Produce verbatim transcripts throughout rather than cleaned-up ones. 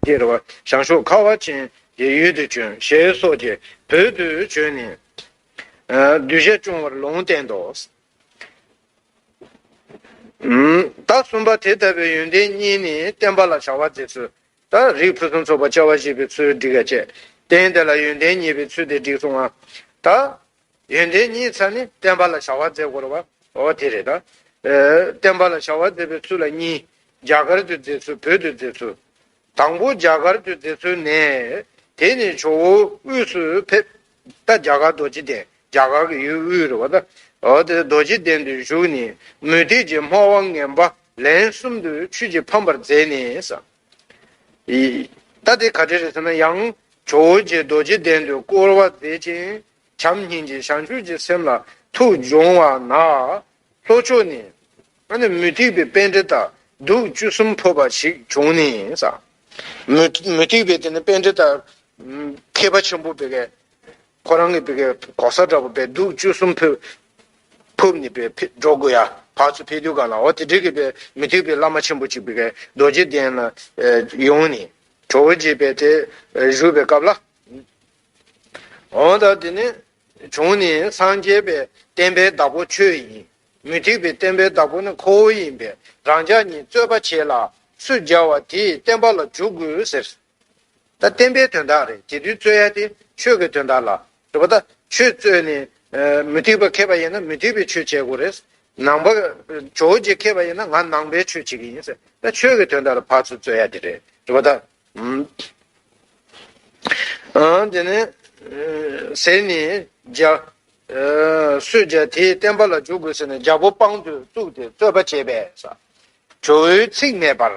ཅེས་རེད་བ། བྱང་ཕྱོགས་ཁ་བ་ཅན་གྱི་ཡུལ་དུ་བྱོན་ཞེས་སོགས་ཀྱི་བོད་དུ་བྱོན་ནས། ཨ་གདུལ་བྱ་སྐྱོང་བར་ལུང་བསྟན་ཏོ། ཨུམ། ད་གསུམ་པ་དེ་ལྟ་བུའི་ཡོན་ཏན་གཉིས་ནི་བསྟན་པ་ལ་བྱ་བ་མཛད་ཚུལ། ད་རིགས་ཕུན་སུམ་ཚོགས་པ་སྐྱེ་བ་བཞེས་པའི་ཚུལ་འགྲིག་ག་བྱས། རྟེན་དེ་ལ་ཡོན་ཏན་གཉིས་པའི་ཚུལ་དེ་འགྲིག་སོང་ང་། ད་ཡོན་ཏན་གཉིས་ཚར་ནི་བསྟན་པ་ལ་བྱ་བ་མཛད་དགོས་རེད་བ། འོ་དེ་རེད་ད། ཨེ་བསྟན་པ་ལ་བྱ་བ་མཛད་པའི་ཚུལ་ལ་གཉིས། རྒྱ་གར་དུ་མཛད་ཚུལ་བོད་དུ་མཛད་ཚུལ། དང་པོ་རྒྱ་གར་དུ་མཛད་ཚུལ་ནས། དེ་ནས་ཇོ་བོ་དབུས་སུ་ཕེབས། ད་རྒྱ་གར་རྡོ་རྗེ་གདན། རྒྱ་གར་གྱི་ཡུལ་དབུས་རེད་བ་ད། འོ་དེ་རྡོ་རྗེ་གདན་དུ་བཞུགས་ནས་མུ་སྟེགས་ཀྱི་སྨྲ་བ་ངན་པ་ལན་གསུམ་དུ་ཆོས་ཀྱིས་ཕམ་པར་མཛད་ནས་ས། ད་དེ་ག་འདྲ་རེད་ཟེར་ན། ཡང་ཇོ་བོ་རྗེ་རྡོ་རྗེ་གདན་དུ་བསྐོར་བ་མཛད་ཅིང་བྱམས་སྙིང་རྗེ་བྱང་ཆུབ་ཀྱི་སེམས་ལ་ཐུགས་སྦྱོང་བ་ན། ལྷོ་ཕྱོགས་ནས་ཨ་ནི་མུ་སྟེགས་པའི་པཎྜི་ཏ་གདུགས་བཅུ་གསུམ་ཕུབ་པ་ཞིག་བྱུང་ནས་ས། མུ་མུ་སྟེགས་པའི་དེ་ནི་པཎྜི་ཏ་མཁས་པ་ཆེན་པོ་བི་གའི་ཁོ་རང་གི་བི་གའི་གོ་ས་འདྲ་པོ་བི་གདུགས་བཅུ་གསུམ་ཕུབ་ཕུབ་ནས་བི་ཕེ་འགྲོ་དགོས་ཡ། ཕར་ཚུར་ཕེབས་དུས་ག་ལ། འོ་དེ་འདྲའི་གི་བི་མུ་སྟེགས་པའི་བླ་མ་ཆེན་པོ་ཅིག་བི་གའི་རྡོ་རྗེ་གདན་ལ་ཡོང་ནས་ཇོ་བོ་རྗེ་བི་དེ་བཞུགས་པའི་སྐབས་ལ། འོ་ད་དེ་ནི་བྱུང་ནས་སངས་རྒྱས་པའི་བསྟན་པའི་བདག་པོ་ཁྱོད་ཡིན། མུ་སྟེགས་པའི་བསྟན་པའི་བདག་པོ་ནི་ཁོ་བོ་ཡིན་པས། རང་ཅག་གཉིས་རྩོད་པ་བྱེད་ལ་སུ་རྒྱལ་བ་དེས་བསྟན་པ་ལ་འཇུག་དགོས་ཟེར། ད་བསྟན་པའི་དོན་དག་རེད། དེ་དུས་རྩོད་ཡ་དེ་ཆོས་ཀྱི་དོན་དག་ལ་རེད་པ། ད་ཆོས་རྩོད་ནས་ཨ་མུ་སྟེགས་པ་མཁས་པ་ཡིན་ན་མུ་སྟེགས་པའི་ཆོས་བྱེད་དགོས་རེད། ནང་པ་ཇོ་བོ་རྗེ་མཁས་པ་ཡིན་ན་ང་ནང་པའི་ཆོས་བྱེད་ཀྱི་ཡིན་ཟེར། ད་ཆོས་ཀྱི་དོན་དག་ལ་ཕར་ཚུར་རྩོད་ཡ་དེ་རེད། རེད་པ་ད། ཨང་། དེ་ནས་ཟེར་ནས་རྒྱ་སུ་རྒྱལ་དེས་བསྟན་པ་ལ་འཇུག་དགོས་ཟེར་ནས་རྒྱལ་པོ་དཔང་དུ་བཙུགས་ཏེ་རྩོད་པ་བྱས་པས། ཇོ་བོའི་ཚིག་མེད་པར་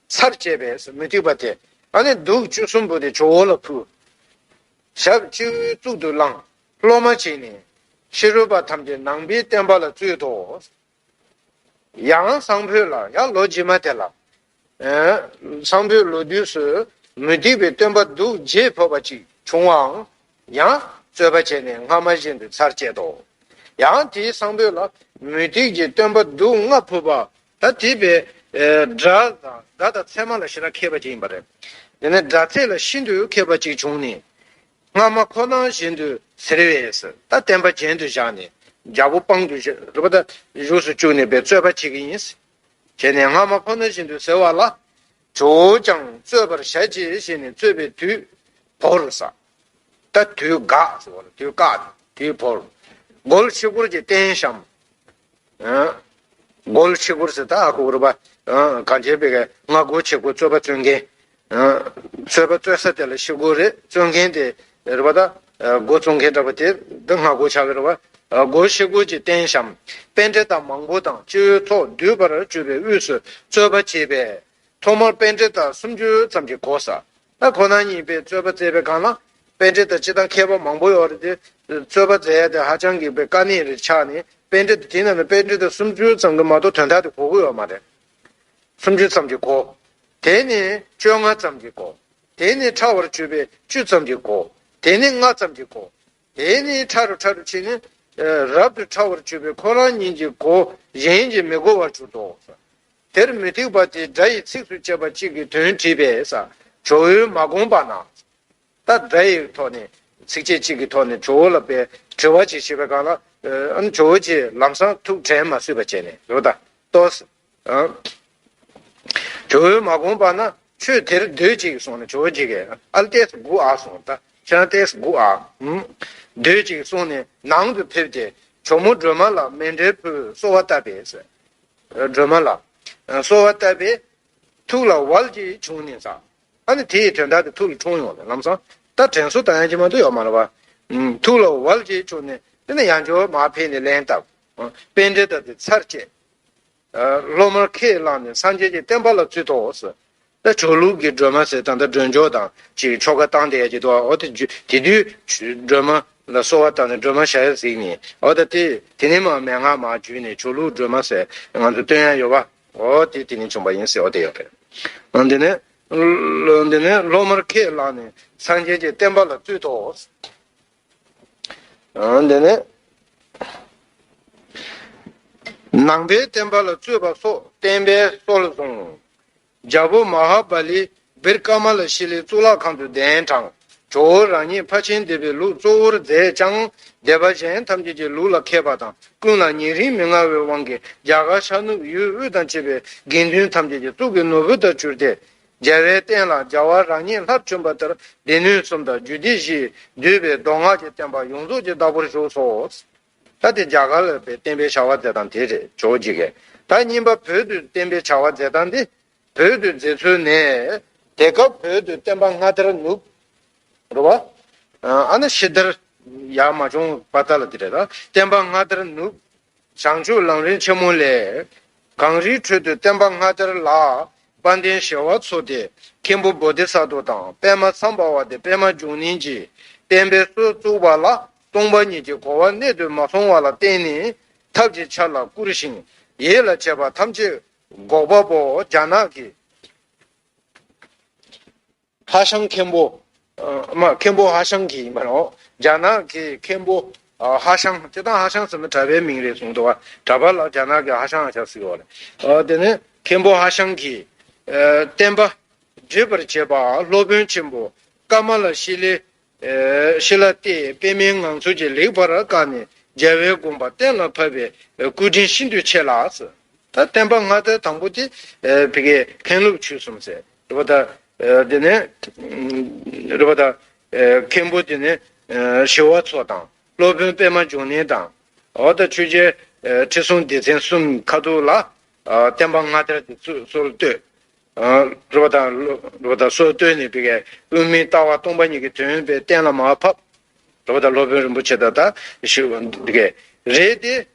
ཚར་བཅད་པས། མུ་སྟེགས་པ་དེ་ཨ་ནི་གདུགས་བཅུ་གསུམ་པོ་དེ་ཇོ་བོ་ལ་ཕུལ། ཞབས་སྤྱི་བོའི་གཙུག་ཏུ་བླངས། སློབ་མ་བྱས་ནས་ཕྱི་རོལ་པ་ཐམས་ཅད་ནང་པའི་བསྟན་པ་ལ་བཙུད་དོ། ཡང་སང་ཕོད་ལ། ཡང་ལོ་རྗེས་མ་དེ་ལ། ཨེ། སང་ཕོད་ལོ་དུས་སུ་མུ་སྟེགས་པའི་སྟོན་པ་གདུགས་བརྒྱད་ཕོབ་པ་ཅིག་བྱུང་བའང་། ཡང་རྩོད་པ་བྱས་ནས་སྔ་མ་བཞིན་དུ་ཚར་བཅད་དོ། ཡང་དེའི་སང་ཕོད་ལ་མུ་སྟེགས་ཀྱི་སྟོན་པ་གདུགས་ལྔ་ཕོབ་པ། ད་དེ་བས་ཨེ་སྒྲ་དང་སྒྲ་དང་ཚད་མ་ལ་ཞེ་དྲག་མཁས་པ་ཅིག་ཡིན་པ་རེད། དེ་ནས་སྒྲ་ཚད་ལ་ཤིན་ཏུ་མཁས་པ་ཅིག་བྱུང་ནས། སྔ་མ་ཁོ་ན་བཞིན་དུ་ཟེར་བས་ཟེར། ད་བསྟན་པ་རྒྱན་དུ་བཞག་ནས་རྒྱལ་པོ་དཔང་དུ་བཞག་རེད་པ། ད་བཞུགས་སུ་བཅུག་ནས་པའི་རྩོད་པ་བྱེད་ཀྱི་ཡིན། བྱས་ནས་སྔ་མ་ཁོ་ན་བཞིན་དུ་ཟེར་བ་ལ། ཇོ་བོ་ཀྱང་རྩོད་པར་བྱ་ཅིག་ཞེས་ནས་རྩོད་པའི་དུས་བོར་ས། ད་དུས་འགག་ཟེར་བ་ལ་དུས་བཀག་དུས་བོར། མགོ་ལ་ཕྱི་སྐོར་གྱི་སྟན་བཤམས། ཨ། མགོ་ལ་ཕྱི་སྐོར་ཟེར་ད་ཨ་ཁུ་རུ་པ། ཨ། གང་བྱས་པའི་སྔ་སྒོ་ཕྱི་སྒོ་རྩོད་པ་རྩོད་མཁན། ཨ། རྩོད་པ་རྩོད་ས་དེ་ལ་ཕྱི་སྒོ་རེད། རྩོད་མཁན་དེ་རེད་པ། ད་སྒོ་རྩོད་མཁན་འདྲ་པོ་དེ་འདི་སྔ་སྒོ་ཆགས་ཀྱི་རེད་པ། ཨ། མགོ་ལ་ཕྱི་སྐོར་གྱི་སྟན་བཤམས། པཎྜི་ཏ་མང་པོ་དང་སྤྱི་བོའི་ཚོགས་འདུས་པར་གྱུར་པའི་དབུས་སུ་རྩོད་པ་བྱས་པས། ཐོག་མར་པཎྜི་ཏ་སུམ་ཅུ་ཙམ་གྱིས་གོ་ས། ད་ཁོ་ན་གཉིས་པས་རྩོད་པ་རྩོད་པའི་སྒང་ལ། པཎྜི་ཏ་སྤྱིར་བཏང་མཁས་པ་མང་པོ་ཡོད་རེད་དེ། རྩོད་པ་རྩོད་ཡ་དེ་ཧ་ཅང་གི་དཀའ་གནད་རེད་ཆགས་ནས། པཎྜི་ཏ་དེ་ནང་ནས་པཎྜི་ཏ་སུམ་ཅུ་ཙམ་གྱིས་མ་གཏོགས་དོན་དག་དེ་གོ་གི་ཡོད་མ་རེད། སུམ་ཅུ་ཙམ་གྱིས་གོ། དེ་ནས་བཅོ་ལྔ་ཙམ་གྱིས་གོ། དེ་ནས་ཕྲ་བར་གྱུར་པའི་བཅུ་ཙམ་གྱིས་གོ། དེ་ནས་ལྔ་ཙམ་གྱིས་གོ། དེ་ནས་ཕྲ་རུ་ཕྲ་རུ་ཕྱིན་ནས། ཨ། རབ་ཏུ་ཕྲ་བར་གྱུར་པའི་ཁོ་རང་ཉིད་ཀྱིས་གོ། གཞན་གྱིས་མི་གོ་བར་གྱུར་ཏོ། དེར་མུ་སྟེགས་པ་དེས་སྒྲ་ཡི་ཚིགས་སུ་བཅད་པ་གཅིག་གི་དོན་དྲིས་པས་ས། ཇོ་བོས་མ་དགོངས་པ་ན། ད་སྒྲ་ཡི་ཐོག་ནས་ཚིགས་བཅད་གཅིག་གི་ཐོག་ནས་ཇོ་བོ་ལ་དཔེ་དྲི་བ་ཅིག་བྱེད་པའི་སྒང་ལ། ཨ་ནི་ཇོ་བོ་ཆེ་ལམ་སང་ཐུགས་དྲན་མ་བཟོད་པ་བྱས་ནས་རེད་པ། ད་ལྟོས། ཨ། ཇོ་བོས་མ་དགོངས་པ་ན། ཁྱོད་དེར་སྡོད་ཅིག་གསུངས་ནས། ཇོ་བོ་རྗེ་གིས་ཨ་ལ་ཏེས་སྒུག་ཨ་གསུངས། ད་ཁྱེད་རང་ཏེས་སྒུག་ཨ། ཨུམ། སྡོད་ཅིག་གསུངས་ནས་ནང་དུ་ཕེབས་ཏེ་ཇོ་མོ་སྒྲོལ་མ་ལ་མཎྜལ་ཕུལ་གསོལ་བ་བཏབ་པས། སྒྲོལ་མ་ལ་གསོལ་བ་བཏབ་པས་ཐུགས་ལ་ཝལ་ཅིག་བྱུང་ནས་ས། ཨ་ནི་དེ་ཡི་དོན་དག་དེ་ཐུགས་ལ་འཁྲུངས་ཡོང་ལ་ལམ་སང་། ད་དྲན་གསོ་བཏང་ཡ་ཅིག་མ་གཏོགས་ཡོད་མ་རེད་པ། ཨུམ། ཐུགས་ལ་ཝལ་ཅིག་བྱུང་ནས་དེ་ནས་ཡང་ཇོ་བོ་མར་ཕེབས་ནས་ལན་བཏབ། ཨ། པཎྜི་ཏ་དེ་ཚར་བཅད། ཨ། སློབ་མར་ཁས་བླངས་ནས་སངས་རྒྱས་ཀྱི་བསྟན་པ་ལ་བཙུད་དོ་ཟེར། ད་ཇོ་ལུགས་ཀྱི་སྒྲོལ་མ་ཟེར། ད་ལྟ་སྒྲོལ་ཇོ་དང་ཅིག་ཆོ་ག་བཏང་བསྡད་ཡ་ཅིག་འདུག། འོ་དེ་རྒྱུ་དེ་དུས་སྒྲོལ་མ་ལ་གསོལ་བ་བཏབ་ནས་སྒྲོལ་མ་ཞལ་གཟིགས་ནས། འོ་ད་དེ་དེ་ནས་མར་མན་ངག་མར་བརྒྱུད་ནས་ཇོ་ལུགས་སྒྲོལ་མ་ཟེར་ང་ཚོ་སྟོན་ཡ་ཡོད་པ། འོ་དེ་དེ་ནས་བྱུང་བ་ཡིན་ཟེར། འོ་དེ་ཡོད་རེད། འོ་དེ་ནས་འོ་དེ་ནས་སློབ་མར་ཁས་བླངས་ནས་སངས་རྒྱས་ཀྱི་བསྟན་པ་ལ་བཙུད་དོ། འོ་དེ་ནས་ནང་པའི་བསྟན་པ་ལ་བཙུད་པ་སོགས་བསྟན་པའི་སྲོལ་བཟུང་། རྒྱལ་པོ་མ་ཧཱ་པཱ་ལི་ བིར་ཀ་མ་ལ་ཤི་ལའི་གཙུག་ལག་ཁང་དུ་གདན་དྲངས། ཇོ་བོ་རང་ཉིད་ཕར་ཕྱིན་སྡེ་པའི་ལུགས་གཙོ་བོར་མཛད་ཀྱང་། སྡེ་པ་གཞན་ཐམས་ཅད་ཀྱི་ལུགས་ལ་མཁས་པ་དང་ཀུན་ལ་ཉེ་རིང་མི་མངའ་བའི་དབང་གིས་རྒྱ་གར་ཤར་ནུབ་ཡུལ་དབུས་དང་བཅས་པའི་དགེ་འདུན་ཐམས་ཅད་ཀྱི་གཙུག་གི་ནོར་བུ་ལྟར་གྱུར་ཏེ། རྒྱལ་བའི་བསྟན་ལ་རྒྱལ་བ་རང་ཉིད་ལྷར་བྱོན་པ་ལྟར་སྡེ་སྣོད་གསུམ་དང་རྒྱུད་སྡེ་བཞིས་བསྡུས་པའི་མདོ་སྔགས་ཀྱི་བསྟན་པ་ཡོངས་རྫོགས་ཀྱི་བདག་པོར་བཞུགས་སོ། ད་དེ་རྒྱ་གར་ལ་བསྟན་པའི་བྱ་བ་མཛད་སྟངས་དེ་རེད། ཇོ་བོ་རྗེ་གིས། ད་གཉིས་པ་བོད་དུ་བསྟན་པའི་བྱ་བ་མཛད་སྟངས་དེ། བོད་དུ་མཛད་ཚུལ་ནི། དེ་སྐབས་བོད་དུ་བསྟན་པ་སྔར་ལྟར་ནུབ། རེད་བ། ཨ་ནི་ཕྱི་དར་ཡར་མ་བྱུང་བ་ལྟར་ལ་དེ་རེད། ད་བསྟན་པ་སྔར་ལྟར་ནུབ། བྱང་ཆུབ་ལམ་རིམ་ཆེན་མོ་ལས། གངས་རིའི་ཁྲོད་དུ་བསྟན་པ་སྔར་ལྟར་ལ། དཔལ་ལྡན་ཞི་བ་འཚོ་སྟེ་མཁན་པོ་བོ་དྷི་ས་ཏྭ་དང་པདྨ་སམ་བྷ་བ་སྟེ་པདྨ་འབྱུང་གནས་ཀྱིས་བསྟན་པའི་སྲོལ་བཙུགས་པ་ལ་སྟོང་པ་ཉིད་ཀྱི་གོ་བ་གནད་དུ་མ་སོང་བ་ལ་བརྟེན་ནས་ཐབས་ཀྱི་ཆར་ལ་བསྐུར་ཞིང་ཡིད་ལ་བྱེད་པ་ཐམས་ཅད་འགོག་པ་པོ་རྒྱ་ནག་གི་ཧ་ཤང་མཁན་པོ། ཨ་མ་མཁན་པོ་ཧ་ཤང་གི་ཡིན་པ་རེད། རྒྱ་ནག་གི་མཁན་པོ་ཨ་ཧ་ཤང་། དེ་དང་ཧ་ཤང་ཟེར་ན་གྲྭ་པའི་མིང་རེད་གསུངས་འདུག་བ། གྲྭ་པ་ལ་རྒྱ་ནག་གི་ཧ་ཤང་ཧ་ཤང་ཟེར་བ་རེད། ཨ་དེ་ནས་མཁན་པོ་ཧ་ཤང་གིས་ཨ་བསྟན་པ་སྒྲིབ་པར་བྱེད་པ་སློབ་དཔོན་ཆེན་པོ་ཀ་མ་ལ་ཤི་ལའི་ཨ་ཤི་ལ་སྟེ་པདྨའི་ངང་ཚུལ་གྱིས་ལེགས་པར་བཀག་ནས་རྒྱལ་བའི་དགོངས་པ་གཏན་ལ་ཕབ་པའི་སྐུ་དྲིན་ཤིན་ཏུ་ཆེ་ལ། ད་བསྟན་པ་སྔར་ལྟར་དང་པོ་དེ་ཨ་ཕ་གིའི་མཁན་སློབ་ཆོས་གསུམ་ཟེར་རེད་པ། ད་ཨ་དེ་ནས་རེད་པ། ད་ཨ་མཁན་པོ་དེ་ནས་ཨ་ཞི་བ་འཚོ་དང་སློབ་དཔོན་པདྨ་འབྱུང་གནས་དང་། འོ་ད་ཆོས་རྒྱལ་ཨ་ཁྲི་སྲོང་ལྡེ་བཙན་གསུམ་ཁ་ཐུག་ལ་ཨ་བསྟན་པ་སྔར་ལྟར་དེ་ཚུར་སྲོལ་བཏོད། ཨ་རེད་པ། ད་རེད་པ། ད་སྲོལ་བཏོད་ནས་ཕ་གིའི་དབུ་མའི་ལྟ་བ་སྟོང་པ་ཉིད་ཀྱི་དོན་པའི་གཏན་ལ་མར་ཕབ། རེད་པ། ད་སློབ་དཔོན་རིན་པོ་ཆེ་དང་ད་ཞུ་འདི་གས་རེད་དེ།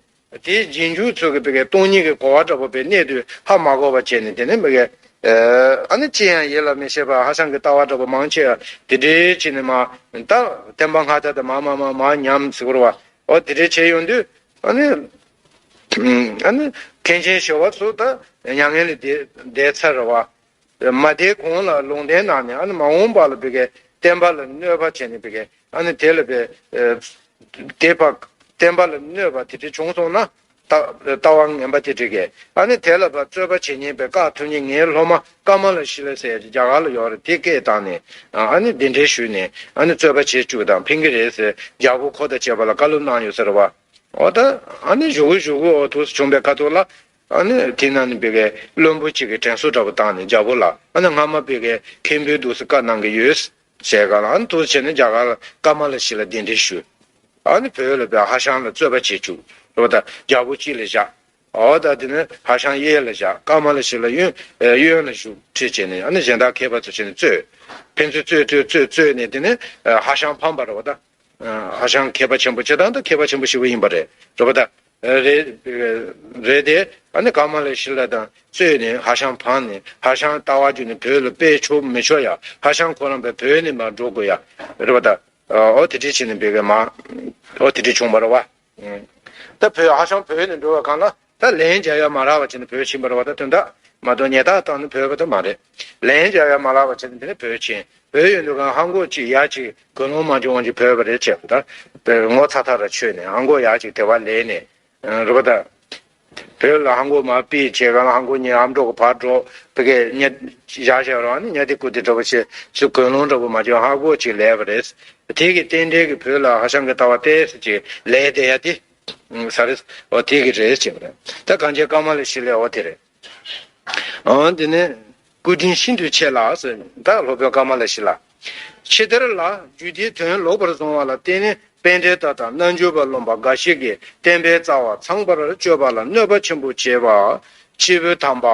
དེའི་རྗེས་འཇུག་ཚོ་གི་ཕ་གིའི་སྟོང་ཉིད་ཀྱི་གོ་བ་འདྲ་པོ་པའི་གནད་དུ་ཧ་མ་གོ་བ་བྱས་ནས། དེ་ནས་ཕ་གིའི་ཨ་ནི་ཅི་ཡང་ཡིད་ལ་མི་བྱེད་པ་ཧ་ཤང་གི་ལྟ་བ་འདྲ་པོ་མང་ཆེ་བ་དེ་འདྲའི་བྱས་ནས་མ་ད་བསྟན་པ་སྔར་ལྟར་དུ་མ་མ་མ་མ་ཉམས་ཟེར་བ། འོ་དེ་འདྲའི་བྱས་ཡོང་དུས་ཨ་ནི་ཨ་ནི་མཁན་ཆེན་ཞི་བ་འཚོ་ད་མྱ་ངན་ལས་འདས་འདས་ཚར་བ། མ་དེའི་གོང་ལ་ལུང་བསྟན་གནང་ནས། ཨ་ནི་མ་འོངས་པ་ལ་ཕ་གིའི་བསྟན་པ་ལ་གནོད་པ་བྱས་ནས་ཕ་གིའི་ཨ་ནི་དེ་ལ་པའི་དེ་བ་བསྟན་པ་ལ་གནོད་པ་དེ་འདྲ་བྱུང་སོང་ན། ལྟ་ལྟ་བ་ངན་པ་དེ་འདྲ་གས་ཨ་ནི་དེ་ལ་པ་རྩོད་པ་བྱེད་ཉེན་པའི་བཀག་ཐུབ་ཉེན། ངའི་སློབ་མ་ཀ་མ་ལ་ཤི་ལ་ཟེར་ཡ་ཅིག་རྒྱ་གར་ལ་ཡོད་རེད། དེ་སྐད་བཏང་ནས་ཨ་ནི་གདན་འདྲེན་ཞུས་ནས་ཨ་ནི་རྩོད་པ་བྱེད་བཅུག་དང་ཕན་གི་རེད་ཟེར་རྒྱལ་པོ་ཁོ་དང་བཅས་པ་ལ་བཀའ་སློབ་གནང་ཡོད་ཟེར་བ། འོ་ད་ཨ་ནི་གཞུག་གུ་གཞུག་གུ་འོ་ཐུགས་སུ་བྱུང་བའི་ཁ་ཐུག་ལ་ཨ་ནི་དེ་ན་ནི་ཕ་གིའི་བློན་པོ་གཅིག་གིས་དྲན་གསོ་འདྲ་པོ་བཏང་ནས་རྒྱལ་པོ་ལ། ཨ་ནི་སྔ་མ་ཕ་གིའི་མཁན་པོའི་འདུག་སེ་བཀའ་གནང་གི་ཡོད་ཟེར་ག་ལ། ཨ་ནི་ཐུགས་སུ་བྱས་ནས་རྒྱ་གར་ལ་ཀ་མ་ལ་ཤི་ལ་གདན་འདྲེན་ཞུས། ཨ་ནི་བོད་ལ་ཕ་ཧ་ཤང་ལ་རྩོད་པ་བྱེད་བཅུག་རེད་པ། ད་རྒྱལ་པོ་གཅིག་ལ་བཞག་འོ་ད་དེ་ནི་ཧ་ཤང་གཡས་ལ་བཞག་ཀ་མ་ལ་ཤི་ལ་གཡོན་གཡོན་ལ་བཞུགས་ཁྲིད་བྱས་ནས། ཨ་ནི་གཞན་དག་མཁས་པ་ཚོ་བྱས་ནས་རྩོད། ཕན་ཚུན་རྩོད་རྩོད་རྩོད་རྩོད་ནས་དེ་ནི་ཧ་ཤང་ཕམ་པ་རེད་པ། ད། ཧ་ཤང་མཁས་པ་ཆེན་པོ་བྱེད་སྟངས་དང་མཁས་པ་ཆེན་པོ་ཞེ་པོ་ཡིན་པ་རེད། རེད་པ། ད་རེད་རེད་དེ། ཨ་ནི་ཀ་མ་ལ་ཤི་ལ་དང་རྩོད་ནས་ཧ་ཤང་ཕམ་ནས། ཧ་ཤང་ལྟ་བ་བརྒྱུད་ནས་བོད་ལ་ཕེབས་ཆོག་མི་ཆོག་ཡ། ཧ་ཤང་ཁོ་རང་པའི་བོད་ནས་མར་འགྲོ་དགོས་ཡ། རེད་པ། ད་འོ་དེ་འདྲས་བྱས་ནས་ཕ་གིའི་མ་འོ་དེ་འདྲས་བྱུང་བ་རེད་པ། ད་བོད་ཧ་ཤང་བོད་ནས་འགྲོ་བའི་སྒང་ལ་ད་ལན་རྒྱག་ཡ་མ་རག་པ་བྱས་ནས་བོད་ཕྱིན་པ་རེད་པ། ད་དོན་དག་མ་གཏོགས་ཉེས་རྡུང་བཏང་ནས་བོད་པ་ད་མ་རེད། ལན་རྒྱག་ཡ་མ་རག་པ་བྱས་ནས་དེ་ནས་བོད་ཕྱིན། བོད་ཡོད་དུས་གང་ཧ་གོ་ཅིག་ཡ་ཅིག་གོ་ལོང་མ་བྱུང་བ་ཅིག་བོད་པ་རེད་བྱས་པ། ད་ངོ་ཚ་ཐག་ར་ཆོད་ནས་ཧ་གོ་ཡ་ཅིག་དེ་བ་ལས་ནས་རེད་པ། ད་བོད་ལ་ཧ་གོ་མ་པི་བྱས་གང་ལ་ཧ་གོ་ཉེ་ཨམ་ཀྲོག་གི་ཕར་འགྲོ་ཕ་གིའི་ཉ་བཞག་བཞག་རང་ནི་ཉ་དེ་ཀུ་དེ་འདྲ་པོ་བྱས་ཚུལ་གོ་ལོང་འདྲ་པོ་མ་བྱུང་ཧ་གོ་ཅིག་ལས་པ་རེད། དེ་གི་རྟེན་འབྲེལ་གྱི་བོད་ལ་ཧ་ཤང་གི་ལྟ་བ་ཏོག་ཙམ་ཅིག་ལས་བསྡད་ཡ་དེ་ས་རེད། འོ་དེ་གི་རེད་ཅེས་པ་རེད། ད་གངས་ཅན་ཀ་མ་ལ་ཤི་ལའི་འོ་དེ་རེད། འོ་དེ་ནས་སྐུ་དྲིན་ཤིན་ཏུ་ཆེ་ལགས་ཟེར། ད་སློབ་དཔོན་ཀ་མ་ལ་ཤི་ལ། ཕྱི་དར་ལ་རྒྱུད་སྡེའི་དོན་ལོག་པར་བཟུང་བ་ལ་བརྟེན་ནས་པཎྜི་ཏ་དང་རྣལ་འབྱོར་པ་རློམ་པ་འགའ་ཞིག་གིས་བསྟན་པའི་རྩ་བ་ཚངས་པར་སྤྱོད་པ་ལ་གནོད་པ་ཆེན་པོ་བྱས་པ། ཕྱི་པོད་དམ་པ་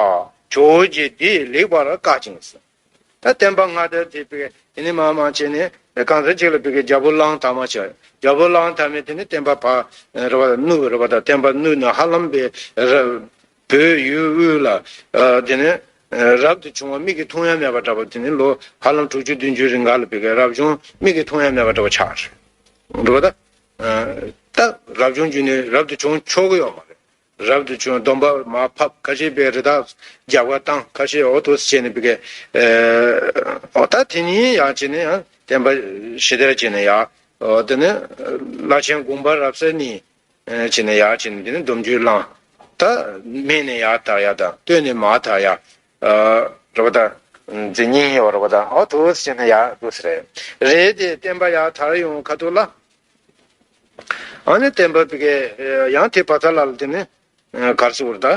ཇོ་བོ་རྗེ་འདིས་ལེགས་པར་བཀག་ཅིང་། ད་བསྟན་པ་སྔར་ལྟར་དེ་བས་དེ་ནས་མར་མར་བྱས་ནས་གང་ཟག་ཅིག་ལ་བས་རྒྱལ་པོ་གླང་དར་མ་བྱས། རྒྱལ་པོ་གླང་དར་མས་དེ་ནས་བསྟན་པ་ཕར་རེད་པ་བསྣུབས་རེད་པ། ད་བསྟན་པ་བསྣུབས་ནས་ཧ་ལམ་པའི་ར་བོད་ཡུལ་དབུས་ལ་ཨ་དེ་ནས་ཨ་རབ་ཏུ་བྱུང་བ་མིག་གིས་མཐོང་ཡ་མེད་པ་འདྲ་པོ། དེ་ནས་ལོ་ཧ་ལམ་དྲུག་ཅུ་བདུན་ཅུ་རིང་ག་ལ་བས་རབ་བྱུང་མིག་གིས་མཐོང་ཡ་མེད་པ་འདྲ་པོ་ཆགས་རེད་པ། ད་ཨ་ད་རབ་བྱུང་བརྒྱུད་ནས་རབ་ཏུ་བྱུང་ཆོག་གི་ཡོད་མ་རེད། རབ་ཏུ་བྱུང་སྡོམ་པ་མར་ཕབ། ཁ་ཤས་པས་རི་དྭགས་རྒྱབ་ཁ་བཏང་། ཁ་ཤས་འོ་ཐུགས་སུ་བྱས་ནས་བི་གའི་ཨོ་ད་དེ་ཉིད་ཡང་བྱས་ནས་ཡང་བསྟན་པ་ཞི་དར་བྱས་ནས་ཡང་འོ་དེ་ནས་བླ་ཆེན་དགོངས་པ་རབ་གསལ་ནས་བྱས་ནས་ཡང་བྱས་ནས་དེ་ནས་སྡོམ་རྒྱུན་བླངས། ད་སྨད་ནས་ཡར་དར་ཡ་དང་སྟོད་ནས་མར་དར་ཡ་རེད་པ། ད་ མཛེས་སྙིང་ཡོད་རེད་པ་ད། ཨོ་འདུག་སེ་བྱས་ན་ཡག་འདུག་སེ་རེད། རེད་དེ་བསྟན་པ་ཡར་དར་ཡོང་ཁ་ཐུག་ལ། ཨ་ནི་བསྟན་པ་བི་ཀའི་ཡང་དེ་བ་ཚ་ལ་ལ་དེ་ནི་གར་སོང་བར་ད།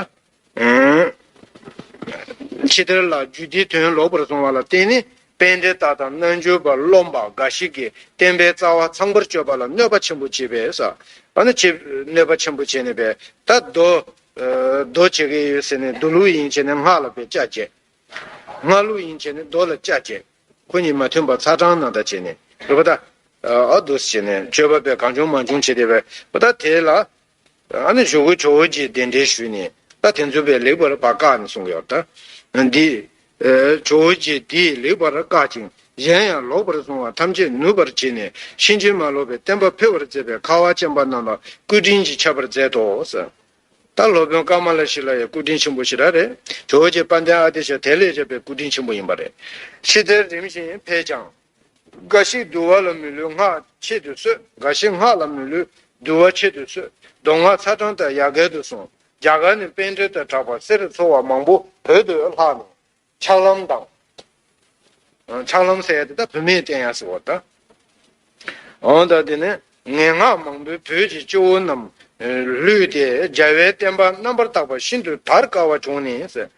ཕྱི་དར་ལ་རྒྱུད་སྡེའི་དོན་ལོག་པར་སོང་བ་ལ་བརྟེན་ནས་པཎྜི་ཏ་དང་རྣལ་འབྱོར་པ་རློམ་པ་འགའ་ཞིག་གིས་བསྟན་པའི་རྩ་བ་ཚང་པར་གཅོད་པ་ལ་གནོད་པ་ཆེན་པོ་བྱས་པས་ཟེར། ཨ་ནི་ཆེ་གནོད་པ་ཆེན་པོ་བྱས་ནས་པས་ད་མདོ་མདོ་བྱེད་ཀྱི་ཡོད་ཟེར་ནས་མདོ་ལུགས་ཡིན་བྱས་ནས་སྔགས་ལ་པས་བཅའ་བྱས། སྔགས་ལུགས་ཡིན་བྱས་ནས་མདོ་ལ་བཅའ་བྱས། ཁོ་གཉིས་མ་མཐུན་པ་ཚ་གྲང་ནང་ལྟར་བྱས་ནས་རེད་པ་ད། ཨ་འདུག་སེ་བྱས་ནས་བཅོས་པ་པས་གང་བྱུང་མང་བྱུང་བྱས་ཏེ་པས་པ་ད་དེ་ལ། ཨ་ནི་གཞུག་གུ་ཇོ་བོ་རྗེས་གདན་འདྲེན་ཞུས་ནས་ད་དེ་ཚོ་པས་ལེགས་པར་བཀག་ནས་གསུང་གི་ཡོད་ད། འདི། ཇོ་བོ་རྗེས་འདིས་ལེགས་པར་བཀག་ཅིང་གཞན་ཡང་ལོག་པར་སོང་བ་ཐམས་ཅད་ནུབ་པར་བྱས་ནས་ཕྱིན་ཅི་མ་ལོག་པའི་བསྟན་པ་འཕེལ་བར་མཛད་པའི་ཁ་བ་ཅན་པ་རྣམས་ལ་སྐུ་དྲིན་གྱིས་ཁྱབ་པར་མཛད་དོ་ཟེར། ད་སློབ་དཔོན་ཀ་མ་ལ་ཤཱི་ལ་ཡི་སྐུ་དྲིན་ཆེན་པོ་ཞེ་དྲག་རེད། ཇོ་བོ་རྗེ་དཔལ་ལྡན་ཨ་ཏི་ཤ་དེ་ལས་བྱས་པའི་སྐུ་དྲིན་ཆེན་པོ་ཡིན་པ་རེད། ཕྱི་དར་རིམ་བཞིན་འཕེལ་ཀྱང་། འགའ་ཞིག་འདུལ་བ་ལ་མི་ལུས་སྔགས་ཆེད་དུ་གསོལ། འགའ་ཞིག་སྔགས་ལ་མི་ལུས་འདུལ་བ་ཆེད་དུ་གསོལ། མདོ་སྔགས་ཚ་གྲང་དང་ཡ་གྱལ་དུ་སོང་། རྒྱ་གར་ནས་པཎྜི་ཏ་གྲགས་པ་གསེར་འཚོ་བ་མང་པོ་བོད་དུ་ལྷགས་ནས། ཕྱག་ལམ་དང་། ཕྱག་ལམ་ཟེར་ཡ་དེ་ད་བུད་མེད་བསྟེན་ཡ་ཟེར་བ་ད། འོ་ད་དེ་ནས་ངན་སྔགས་མང་པོས་བོད་ཀྱི་སྤྱི་བོ་རྣམས་བསླུས་ཏེ་རྒྱལ་བའི་བསྟན་པ་རྣམ་པར་དག་པ་ཤིན་ཏུ་དར་དཀའ་བ་བྱུང་ནས་ཟེར།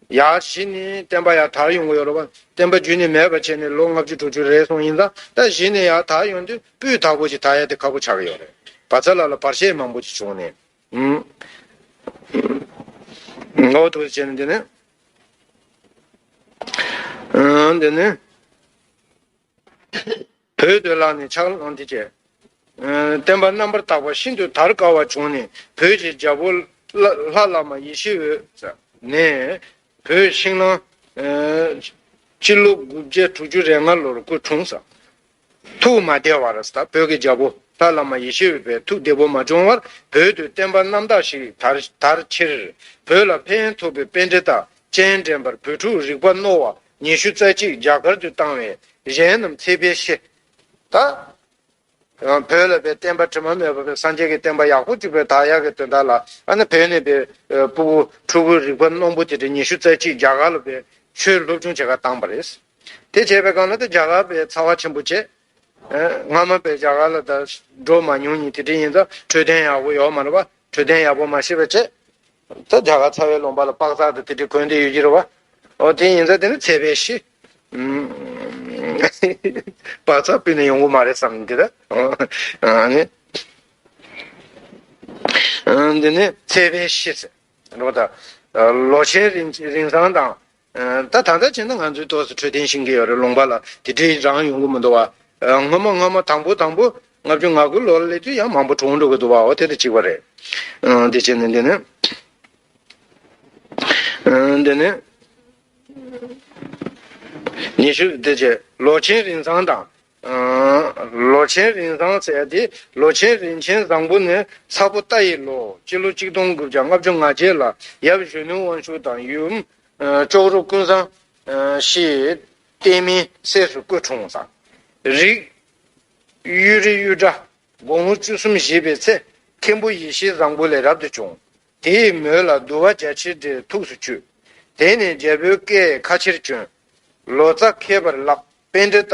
ཡར་གཞི་ནས་བསྟན་པ་ཡར་དར་ཡོང་གི་ཡོད་རེད་བ། བསྟན་པ་རྒྱུད་ནས་མེད་པ་བྱས་ནས་ལོ་ལྔ་བཅུ་དྲུག་ཅུ་རེད་སོང་ཡིན་ཙང་ད་གཞི་ནས་ཡར་དར་ཡོང་དུས་སྤུས་དག་པོ་ཅིག་དར་ཡ་དེ་ཁག་པོ་ཆགས་ཀྱི་ཡོད་རེད། བ་ཚ་ལ་ལ་བར་ཆད་མང་པོ་ཅིག་བྱུང་ནས། ངོ་ཐུག་བྱས་ནས་འདི་ནས། འདི་ནས། བོད་དུ་ལྷགས་ནས་ཕྱག་ལམ་དེ་བཅས། བསྟན་པ་རྣམ་པར་དག་པ་ཤིན་ཏུ་དར་དཀའ་བ་བྱུང་ནས་བོད་ཀྱི་རྒྱལ་པོ་ལྷ་ལྷ་བླ་མ་ཡེ་ཤེས་འོད་ནས་བོད་ཤིང་ནང་སྤྱི་ལོ་དགུ་བརྒྱ་དྲུག་ཅུ་རེ་ལྔ་ལོར་སྐུ་འཁྲུངས་ས། ཐུགས་མ་བདེ་བར་ད་བོད་ཀྱི་རྒྱལ་པོ་ལྷ་བླ་མ་ཡེ་ཤེས་འོད་པས་ཐུགས་བདེ་པོ་མ་བྱུང་བར་བོད་དུ་བསྟན་པ་རྣམ་དག་ཞིག་དར་དར་ཕྱིར་བོད་ལ་ཕན་ཐོགས་པའི་པཎྜི་ཏ་སྤྱན་འདྲེན་པར་བོད་ཕྲུག་རིག་པ་རྣོ་བ་ཉི་ཤུ་རྩ་གཅིག་རྒྱ་གར་དུ་བཏང་བས་གཞན་རྣམས་ཚེ་འཕེལ་ཤི། ད། བོད་ལ་པའི་བསྟན་པ་དྲི་མ་མེད་པ་པའི་སངས་རྒྱས་ཀྱི་བསྟན་པ་ཡག་པོ་གཅིག་པའི་དར་ཡག་གི་དོན་དག་ལ་ཨ་ནི་བོད་ནས་པའི་ཕྲུ་གུ་ཕྲུ་གུ་རིག་པ་རྣོན་པོ་དེ་འདྲ་ཉི་ཤུ་རྩ་གཅིག་རྒྱ་གར་ལ་པའི་ཆོས་སློབ་སྦྱོང་བྱེད་གར་བཏང་པ་རེད། དེ་བྱས་པའི་སྒང་ལ་ད་རྒྱ་གར་པའི་ཚ་བ་ཆེན་པོ་བྱས། སྔ་མ་པའི་རྒྱ་གར་ལ་ད་འགྲོ་མ་མྱོང་ཉིན་དེ་འདྲ་ཡིན་ཙང་འཕྲོད་བསྟེན་ཡག་པོ་ཡོད་མ་རེད་པ། འཕྲོད་བསྟེན་ཡག་པོ་མ་ཤེས་པ་བྱས། ད་རྒྱ་གར་ཚ་བའི་ལུང་པ་ལ་དཔག་ཚགས་དང་དེ་འདྲའི་གོན་བསྡད་ཡོད་ཀྱི་རེད་བ། ཨོ་དེ་ཡིན་ཙང་དེ་ནི་ཚད་པའི་གཞི། དཔག་ཚགས་ཕུད་ནས་ཡོང་གི་མ་རེད་བསམ་གྱི་རེད། ཨ་ནི། འདི་ནི་ཚད་པའི་གཞི་ཟེར། རེད་བ་ད། ལོ་ཆེན་རིན་རིན་བཟང་དང་། ད་ད་ལྟ་བྱས་ན་ང་ཚོའི་ཏོག་ཙམ་འཕྲོད་བསྟེན་ཤེས་ཀྱི་ཡོད་རེད། ལུང་པ་ལ་དེ་འདྲའི་རང་ཡོང་གི་མི་འདུག་བ། སྔོན་མ་སྔོན་མ་དང་པོ་དང་པོ་ལྔ་བཅུ་ང་དགུ་ལོ་ལ་སླེབས་དུས་ཡང་མང་པོ་གྲོངས་འགྲོ་གི་འདུག་བ། འོ་དེ་དང་གཅིག་པ་རེད། འདི་བྱས་ནས་འདི་ནི། འདི་ནི། ཉི་ཤུ་དེ་བྱས་ལོ་ཆེན་རིན་བཟང་དང་། ལོ་ཆེན་རིན་བཟང་ཟེར་ཡ་དེ་ལོ་ཆེན་རིན་ཆེན་བཟང་པོ་ནི་ས་ཕོ་རྟ་ཡི་ལོ་སྤྱི་ལོ་གཅིག་སྟོང་དགུ་བརྒྱ་ལྔ་བཅུ་ང་བརྒྱད་ལ་ཡབ་གཞོན་ནུ་དབང་ཕྱུག་དང་ཡུམ་ཅོག་རོ་ཀུན་བཟང་ཞེས་བསྟེན་མིན་སྲས་སུ་སྐུ་འཁྲུངས་ས། རིགས་གཡུ་རི་གཡུ་སྒྲ། དགུང་ལོ་བཅུ་གསུམ་བཞེས་པའི་ཚེ་མཁན་པོ་ཡེ་ཤེས་བཟང་པོ་ལས་རབ་ཏུ་བྱུང་། དེའི་མོད་ལ་འདུལ་བ་རྒྱ་ཆེར་འགྲེལ་ཐུགས་སུ་ཆུད། དེ་ནས་རྒྱལ་པོའི་བཀས་ཁ་ཆེར་བྱོན། ལོ་ཙཱ་མཁས་པར་བརླབས། པཎྜི་ཏ་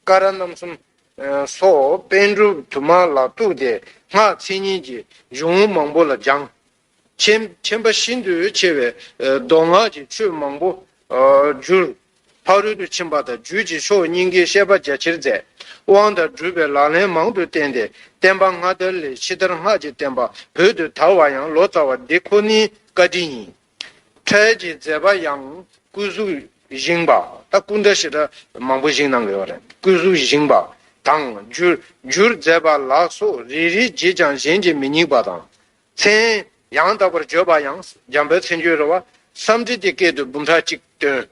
ཀ་ར་རྣམ་གསུམ་སོགས་པཎ་གྲུབ་དུ་མ་ལ་གཏུགས་ཏེ་སྔགས་མཚན་ཉིད་ཀྱི་གཞུང་མང་པོ་ལ་སྦྱངས། མཁྱེན་མཁྱེན་པ་ཤིན་ཏུ་ཆེ་བས་མདོ་སྔགས་ཀྱི་ཆོས་མང་པོ་བསྒྱུར། ཕ་རོལ་ཏུ་ཕྱིན་པ་དང་རྒྱུད་ཀྱི་ཕྱོགས་གཉིས་ཀའི་བཤད་པ་རྒྱ་ཆེར་མཛད། དབང་དང་སྒྲུབ་པའི་ལག་ལེན་མང་དུ་བསྟན་ཏེ་བསྟན་པ་སྔ་དར་ལས་ཕྱི་དར་སྔགས་ཀྱི་བསྟན་པ་བོད་དུ་དར་བ་ཡང་ལོ་ཙཱ་བ་འདི་ཁོ་ནའི་བཀའ་དྲིན་ཡིན། འཕྲལ་གྱི་མཛད་པ་ཡང་སྐུ་གཟུགས་བཞེངས་པ། ད་སྐུ་འདྲ་ཞེ་དྲག་མང་པོ་བཞེངས་གནང་གི་ཡོད་རེད། སྐུ་གཟུགས་བཞེངས་པ་དང་བསྒྱུར་བསྒྱུར་མཛད་པ་ལ་སོགས་རེ་རེ་བརྗེད་ཀྱང་གཞན་གྱིས་མི་རྙེད་པ་དང་། མཚན་ཡང་དག་པར་བརྗོད་པ་ཡང་འཇམ་དཔལ་མཚན་བརྗོད་རེད་བ། སཾ་སྐྲྀ་ཏའི་སྐད་དུ་འབུམ་ཕྲག་གཅིག་བཏོན།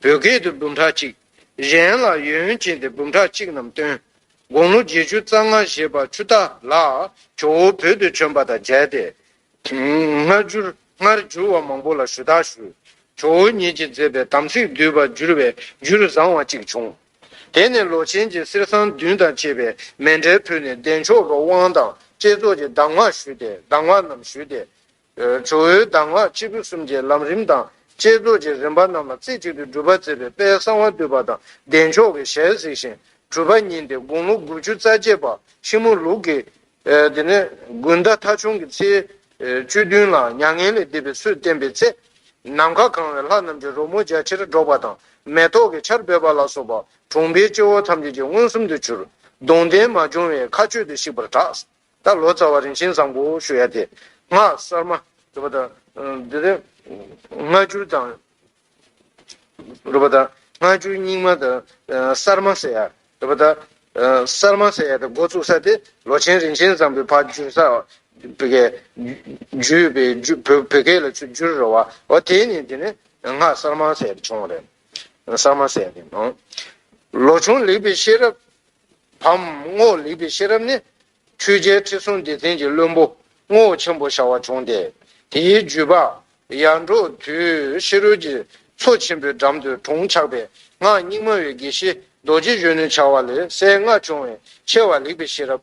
བོད་སྐད་དུ་འབུམ་ཕྲག་གཅིག་གཞན་ལ་ཡོན་ཅན་ཏེ་འབུམ་ཕྲག་གཅིག་རྣམས་བཏོན། དགུང་ལོ་བརྒྱད་ཅུ་རྩ་ལྔ་བཞེས་པ་ཆུ་རྟ་ལ་ཇོ་བོ་བོད་དུ་བྱོན་པ་དང་མཇལ་ཏེ། སྔ་འགྱུར་སྔར་འགྱུར་བ་མང་པོ་ལ་ཞུ་དག་ཞུས། ཇོ་བོ་ཉིད་ཀྱིས་མཛད་པའི་དམ་ཚིག་བསྡུས་པ་བསྒྱུར་བའི་འགྱུར་བཟང་བ་གཅིག་བྱུང་། དེ་ནས་ལོ་ཆེན་གྱིས་གསེར་སྲང་བདུན་དང་བཅས་པའི་མཎྜལ་ཕུལ་ནས་བདེ་མཆོག་གི་དབང་དང་བསྐྱེད་རྫོགས་ཀྱི་གདམས་ངག་ཞུས་ཏེ་གདམས་ངག་རྣམས་ཞུས་ཏེ། ཇོ་བོའི་གདམས་ངག་སྐྱེས་བུ་གསུམ་གྱི་ལམ་རིམ་དང་ བསྐྱེད་རྫོགས་ཀྱི་རིམ་པ་རྣམས་ལ་རྩེ་གཅིག་ཏུ་སྒྲུབ་པར་མཛད་པའི་དཔལ་གསང་བ་འདུས་པ་དང་བདེ་མཆོག་གི་ཞལ་གཟིགས་ཤིང་གྲུབ་པ་བརྙེས་ཏེ། དགུང་ལོ་དགུ་བཅུ་རྩ་བརྒྱད་པ་ཤིང་མོ་ལུག་གི་ཨ་དེ་ནས་དགུན་ཟླ་ཐ་ཆུང་གི་ཚེས་ཨ་བཅུ་བདུན་ལ་མྱ་ངན་ལས་འདས་པའི་ཚུལ་བསྟན་པའི་ཚེ། ནམ་མཁའ་གང་བའི་ལྷ་རྣམས་ཀྱིས་རོལ་མོ་རྒྱ་ཆེར་སྒྲོགས་པ་དང་། མེ་ཏོག་གི་ཆར་འབེབས་པ་ལ་སོགས་པ་གྲོང་པའི་སྤྱི་བོ་ཐམས་ཅད་ཀྱིས་མངོན་སུམ་དུ་གྱུར། གདུང་རྟེན་མ་བྱུང་བས་མཁའ་སྤྱོད་དུ་གཤེགས་པར་གྲགས། ད་ལོ་ཙཱ་བ་རིན་ཆེན་བཟང་པོ་ཞུ་ཡ་དེ། སྔགས་གསར་མ་རེད་པ་ད། འདི་དེ་སྔ་འགྱུར་དང་། རེད་པ་ད། སྔ་འགྱུར་རྙིང་མ་དང་གསར་མ་ཟེར་ཡ་རེད་པ་ད། གསར་མ་ཟེར་ཡ་དེ་འགོ་བཙུགས་ས་དེ་ལོ་ཆེན་རིན་ཆེན་བཟང་པོའི་ཕར་བསྒྱུར་ས། བོད་སྐད་བསྒྱུར་བའི་བསྒྱུར་བོད་བོད་སྐད་ལ་ཚུར་བསྒྱུར་རེད་པ། འོ་དེ་ནས་དེ་ནས་སྔགས་གསར་མ་ཟེར་ཡ་དེ་བྱུང་བ་རེད། གསར་མ་ཟེར་ཡ་དེ་ནང་། ལོ་ཆུང་ལེགས་པའི་ཤེས་རབ། བམ་རྔོག་ལེགས་པའི་ཤེས་རབ་ནི། ཆོས་རྒྱལ་ཁྲི་སྲོང་ལྡེ་བཙན་གྱི་བློན་པོ་རྔོག་ཆེན་པོ་ཞེས་པ་བྱུང་སྟེ། དེའི་བརྒྱུད་པ་ཡར་འབྲོག་དུས་ཕྱི་རོལ་གྱི་མཚོ་ཆེན་པོའི་འགྲམ་དུ་གྲོང་ཆགས་པའི་སྔགས་རྙིང་མ་བའི་དགེ་བཤེས་རྡོ་རྗེ་གཞོན་ནུ་བྱ་བ་ལས་སྲས་ལྔ་བྱུང་བའི་ཆེ་བ་ལེགས་པའི་ཤེས་རབ།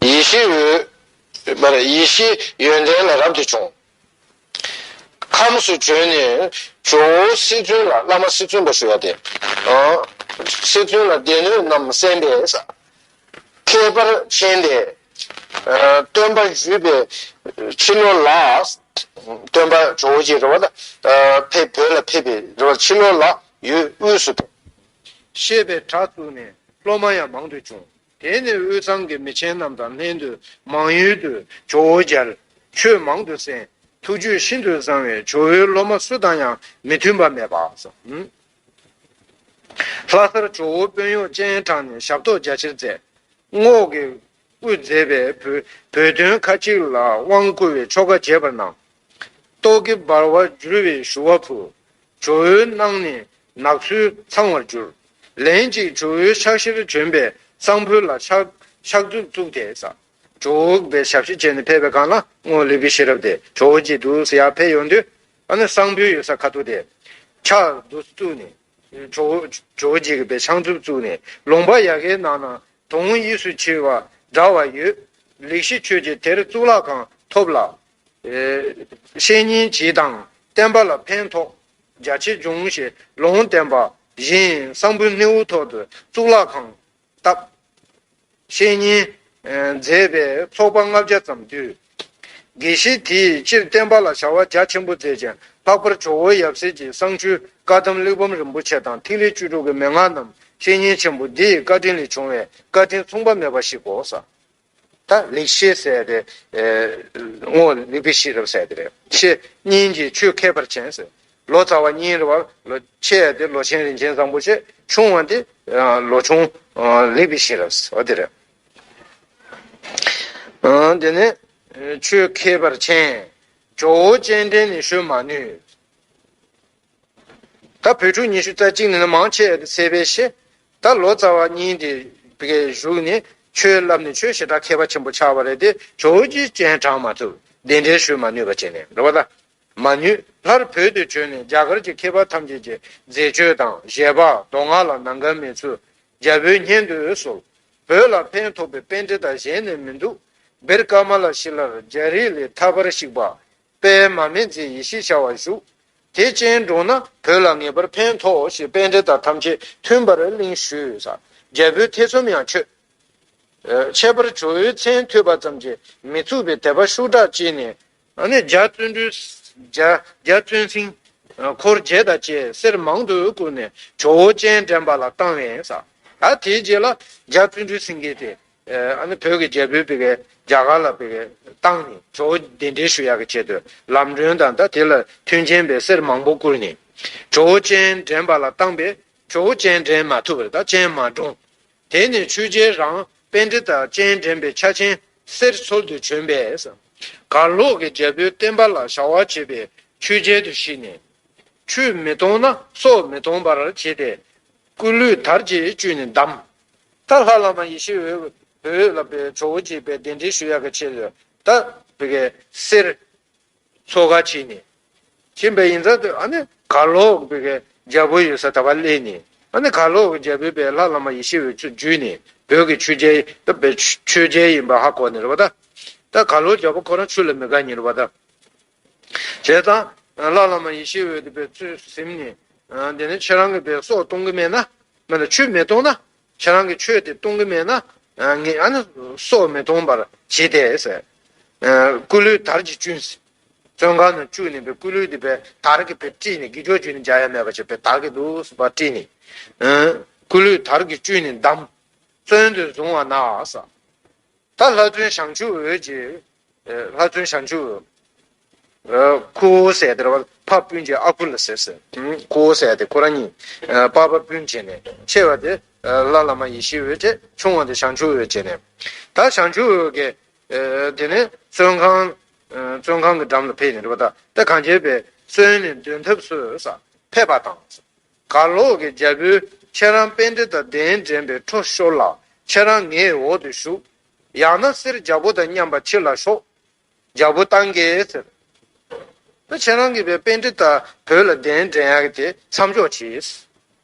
ཡེ་ཤེས་འོད། མ་རེད། ཡེ་ཤེས་ཡོན་ཏན་ལ་རབ་ཏུ་བྱུང་། ཁམས་སུ་བྱོན་ནས་ཇོ་བོ་སྲིད་བཙུན་ལ། བླ་མ་སྲིད་བཙུན་པ་ཞུ་ཡ་དེ། ཨ། སྲིད་བཙུན་ལ་སྡེ་སྣོད་རྣམས་གསན་པས། ཁྱད་པར་ཕྱིན་ཏེ། ཨ། སྟོན་པ་བཞུད་པའི་ཕྱི་ལོ་ལ། སྟོན་པ་ཇོ་བོ་རྗེ་རེད་པ་ད། ཨ། ཕེབས་བོད་ལ་ཕེབས་པའི་རེད་པ། ཕྱི་ལོ་ལ་ཡུལ་དབུས་སུ་ཕེབས། བཤད་པའི་གྲྭ་བཙུགས་ནས་སློབ་མ་ཡང་མང་དུ་བྱུང་། དེ་ནས་དབུས་གཙང་གི་མི་ཆེན་རྣམས་དང་ལྷན་དུ་མང་ཡུལ་དུ་ཇོ་བོ་མཇལ། ཆོས་མང་དུ་གསན། ཐུགས་རྒྱུད་ཤིན་ཏུ་བཟང་བས་ཇོ་བོའི་སློབ་མ་སུ་དང་ཡང་མི་མཐུན་པ་མེད་པ། ལྷ་སར་ཇོ་བོ་དཔོན་གཡོག་སྤྱན་དྲངས་ནས་ཞབས་ཏོག་རྒྱ་ཆེར་མཛད། རྔོག་གིས་དབུ་མཛད་པའི་བོད་བོད་དོན་ཁ་ཅིག་ལ་དབང་བསྐུར་བའི་ཆོ་ག་བྱས་པར་སྣང་། རྟོག་གེ་འབར་བར་གྱུར་པའི་ཞུ་བ་ཕུལ། ཇོ་བོའི་སྣང་ནས་ནག་ཚུལ་ཚང་བར་གྱུར། ལན་གཅིག་ཇོ་བོའི་ཕྱག་ཕྱིར་བྱོན་པས་གསང་ཕུ་ལ་ཕྱག་ཕྱག་མཛུབ་བཙུགས་ཏེ་ཟ། ཇོ་བོ་པའི་ཞབས་ཕྱི་བྱས་ནས་ཕེབས་པའི་སྒང་ལ་རྔོག་ལེགས་པའི་ཤེས་རབ་དེ་ཇོ་བོ་རྗེ་འདུག་ཟེར་ཡར་ཕེབས་ཡོང་དུས། ཨ་ནི་གསང་ཕུའི་ཡོད་ས་ཁ་ཐུག་དེ་ཕྱག་འདུག་བཙུགས་ནས། ཇོ་བོ་ཇོ་བོ་རྗེ་གི་པའི་ཕྱག་མཛུབ་བཙུགས་ནས། ལུང་པ་ཡ་གིའི་ནང་ན་དུང་དབྱིངས་སུ་མཆེ་བ་འདྲ་བ་ཡོད། ལེགས་ཤིག་ཁྱོད་ཀྱིས་དེར་གཙུག་ལག་ཁང་ཐོབ་ལ། ཨེ། བཤེས་གཉེན་གྱིས་དང་བསྟན་པ་ལ་ཕན་ཐོགས་རྒྱ་ཆེ་འབྱུང་ཞེས་ལུང་བསྟན་པ་བཞིན། གསང་ཕུ་སྣེའུ་ཐོག་ཏུ་གཙུག་ལག་ཁང་བཏབ། བཤེས་གཉེན་མཛད་པའི་ཚོགས་པ་ལྔ་བརྒྱ་ཙམ་འདུས། དགེ་བཤེས་དེས་སྤྱིར་བསྟན་པ་ལ་བྱ་བ་རྒྱ་ཆེན་པོ་མཛད་ཅིང་། ལྷག་པར་ཇོ་བོ་ཡབ་སྲས་ཀྱི་གསང་ཆོས་བཀའ་གདམས་གླེགས་བམ་རིན་པོ་ཆེ་དང་ཐིག་ལེ་བཅུ་དྲུག་གི་མན་ངག་རྣམས་བཤེས་གཉེན་ཆེན་པོ་འདི་ཡི་བཀའ་དྲིན་ལས་བྱུང་བའི་བཀའ་དྲིན་མཚུངས་པ་མེད་པ་ཞིག་གོ་ས། ད་ལེགས་བཤད་ཟེར་ཏེ། ཨེ། རྔོག་ལེགས་པའི་ཤེས་རབ་ཟེར་ཏེ་རེད། བཤེས་གཉེན་གྱི་ཆོས་མཁས་པར་བྱས་ཟེར། ལོ་ཙཱ་བ་གཉིས་རེད་པ། ལོ་ཆེ་བ་དེ་ལོ་ཆེན་རིན་ཆེན་བཟང་པོ་ཞེས། ཆུང་བ་དེ་ལོ་ཆུང་ལེགས་པའི་ཤེས་རབ་ཟེར་བ་དེ་རེད། དེ་ནས་ཆོས་མཁས་པར་བྱས། ཇོ་བོ་སྤྱན་འདྲེན་ནི་ཞུ་མ་ནུས། ད་བོད་ཕྲུག་ཉི་ཤུ་རྩ་གཅིག་ནས་ནི་མང་ཆེ་བ་དེ་ཚད་པས་ཤེས། ད་ལོ་ཙཱ་བ་གཉིས་དེ་བཞུགས་ནས་ཆོས་བསླབས་ནས་ཆོས་ཞེ་དྲག་མཁས་པ་ཆེན་པོ་ཆགས་པ་རེད་དེ། ཇོ་བོ་རྗེ་སྤྱན་དྲངས་མ་ཐུབ། གདན་འདྲེན་ཞུ་མ་ནུས་པ་བྱས་ནས་རེད་པ་ད། མ་ནུས། སླར་བོད་དུ་བྱོན་ནས་རྒྱ་གར་གྱི་མཁས་པ་ཐམས་ཅད་ཀྱི་མཛད་སྤྱོད་དང་བཞེད་པ་མདོ་སྔགས་ལ་ནམ་མཁའི་མིག་ཆུ་རྒྱལ་པོའི་སྙན་དུ་གསོལ། བོད་ལ་ཕན་ཐོགས་པའི་པཎྜི་ཏ་གཞན་ནི་མི་འདུག། བེར་ཀ་མ་ལ་ཤི་ལར་རྒྱ་རིགས་ལས་ཐར་པར་གཤེགས་པ། དཔལ་མར་མེ་མཛད་ཡེ་ཤེས་བྱ་བ་བཞུགས། དེ་སྤྱན་དྲངས་ན་བོད་ལ་ངེས་པར་ཕན་ཐོགས་ཞེས་པཎྜི་ཏ་ཐམས་ཅད་མཐུན་པར་གླེང་ཞུས། རྒྱལ་པོའི་ཐེ་ཚོམ་ཡང་ཆོད། ཨ། ཁྱད་པར་ཇོ་བོའི་མཚན་ཐོས་པ་ཙམ་གྱིས་མི་ཚུགས་པའི་དད་པ་ཤུགས་དྲག་སྐྱེས་ནས། ཨ་ནི་རྒྱ་བརྩོན་འགྲུས། རྒྱ་རྒྱ་བརྩོན་སེང་འཁོར་བརྒྱད་དང་བཅས་གསེར་མང་དུ་བསྐུར་ནས་ཇོ་བོ་སྤྱན་འདྲེན་པ་ལ་བཏང་བས་ཟེར། ད་དེའི་རྗེས་ལ་རྒྱ་བརྩོན་འགྲུས་སེང་གེ་དེ། ཨ་ནི་བོད་ཀྱི་རྒྱལ་པོའི་པའི་རྒྱ་གར་ལ་པའི་བཏང་ནས་ཇོ་བོ་གདན་འདྲེན་ཞུ་ཡག་གི་ཆེད་དུ་ལམ་སྒྲོན་དང་ད་དེ་ལ་མཐུན་རྐྱེན་པའི་གསེར་མང་པོ་བསྐུར་ནས་ཇོ་བོ་སྤྱན་འདྲེན་པ་ལ་བཏང་པས། ཇོ་བོ་སྤྱན་འདྲེན་མ་ཐུབ་པར་ད་སྤྱན་མ་དྲངས། དེ་ནས་ཆོས་རྒྱལ་རང་པཎྜི་ཏ་སྤྱན་འདྲེན་པའི་ཆ་ཆེན་གསེར་འཚོལ་དུ་བྱོན་པས། གར་ལོག་གི་རྒྱལ་པོའི་བསྟན་པ་ལ་བྱ་བ་བྱེད་པའི་ཆོས་རྒྱལ་དུ་ཤེས་ནས། ཆོས་མི་གཏོང་ན་སྲོག་མི་གཏོང་བར་བྱས་ཏེ། སྐུ་ལུས་དར་གྱིས་བཅུས་ནས་བསྡམས། ད་ལྷ་བླ་མ་ཡེ་ཤེས་འོད་བོད་ལ་པའི་ཇོ་བོ་རྗེ་པའི་གདན་འདྲེན་ཞུ་ཡག་གི་ཆེད་དུ་ད་བི་གའི་གསེར་འཚོལ་ག་ཕྱིན་ནས། ཕྱིན་པ་ཡིན་ཙང་དུ་ཨ་ནི་གར་ལོག་བི་གའི་རྒྱལ་པོ་ཡོད་ས་ད་བ་སླེབས་ནས། ཨ་ནི་གར་ལོག་གི་རྒྱལ་པོའི་པའི་ལྷ་བླ་མ་ཡེ་ཤེས་འོད་ཚུར་བརྒྱུད་ནས་བོད་ཀྱི་ཆོས་རྒྱལ་ད་པའི་ཆོས་རྒྱལ་ཡིན་པ་ཧ་གོ་ནས་རེད་པ་ད། ད་གར་ལོག་རྒྱལ་པོ་ཁོ་རང་ཆོས་ལ་མི་དགའ་ཉིན་རེད་པ་ད། བྱས་ཙང་། ལྷ་བླ་མ་ཡེ་ཤེས་འོད་དེ་བས་ཚུར་ཟིན་ནས། དེ་ནས་ཁྱེད་རང་གི་བས་སྲོག་གཏོང་གི་མེད་ན། མེད་ན་ཆུད་མི་གཏོང་ན། ཁྱེད་རང་གི་ཆོས་དེ་གཏོང་གི་མེད་ན། ངས་ཨ་ནི་སྲོག་མི་གཏོང་བར་བྱེད་དེ་ཟེར། སྐུ་ལུས་དར་གྱིས་བཅུན་ཟེར། བཙོན་ཁང་ནང་བཅུག་ནས་པའི་སྐུ་ལུས་དེ་པའི་དར་གྱིས་པའི་དཀྲིས་ནས་དགེ་སྦྱོར་བྱས་ནས་འཇའ་ཡ་མེད་པ་བྱས་པའི་དར་གྱིས་འདུག་སེ་པ་དཀྲིས་ནས། སྐུ་ལུས་དར་གྱིས་བཅུན་ནས་བསྡམས། བཙོན་དུ་བཟུང་བ་ན་ཟེར། ད་ལྷ་བཙུན་བྱང་ཆུབ་འོད་ཀྱིས། ལྷ་བཙུན་བྱང་ཆུབ་འོད། ཁུ་བོ་ཟེར་དེ་རེད་བ། ཕ་སྤུན་མཆེད་ཨ་ཁུ་ལ་ཟེར་ཟེར། ཁུ་བོ་ཟེར་དེ་ཁོ་རང་གཉིས། པ་ཕ་སྤུན་བྱས་ནས་ཆེ་བ་དེ། ལྷ་བླ་མ་ཡེ་ཤེས་འོད་བྱས། ཆུང་བ་དེ་བྱང་ཆུབ་འོད་བྱས་ནས། ད་བྱང་ཆུབ་འོད་ཀྱིས། དེ་ནས་བཙོན་ཁང་། བཙོན་ཁང་གི་འགྲམ་ལ་ཕེབས་ནས་རེད་བ། ད་ད་གང་བྱས་པས་བཙོན་ནས་འདོན་ཐབས་སུ་ཟེར་ཕེབས་པ་དང་། གར་ལོག་གི་རྒྱལ་པོས་ཁྱེད་རང་པཎྜི་ཏ་གདན་འདྲེན་པའི་ཁྲོ་ཤོར་ལ། ཁྱེད་རང་ངའི་འོག་ཏུ་བཞུགས། ཡང་ན་གསེར་རྒྱལ་པོ་དང་མཉམ་པ་ཁྱེར་ལ་ཤོག། རྒྱལ་པོ་བཏང་གེ་ཟེར། ད་ཁྱེད་རང་གིས་པཎྜི་ཏ་བོད་ལ་གདན་འདྲེན་ཡག་གི་དེ་མཚམས་འཇོག་བྱས།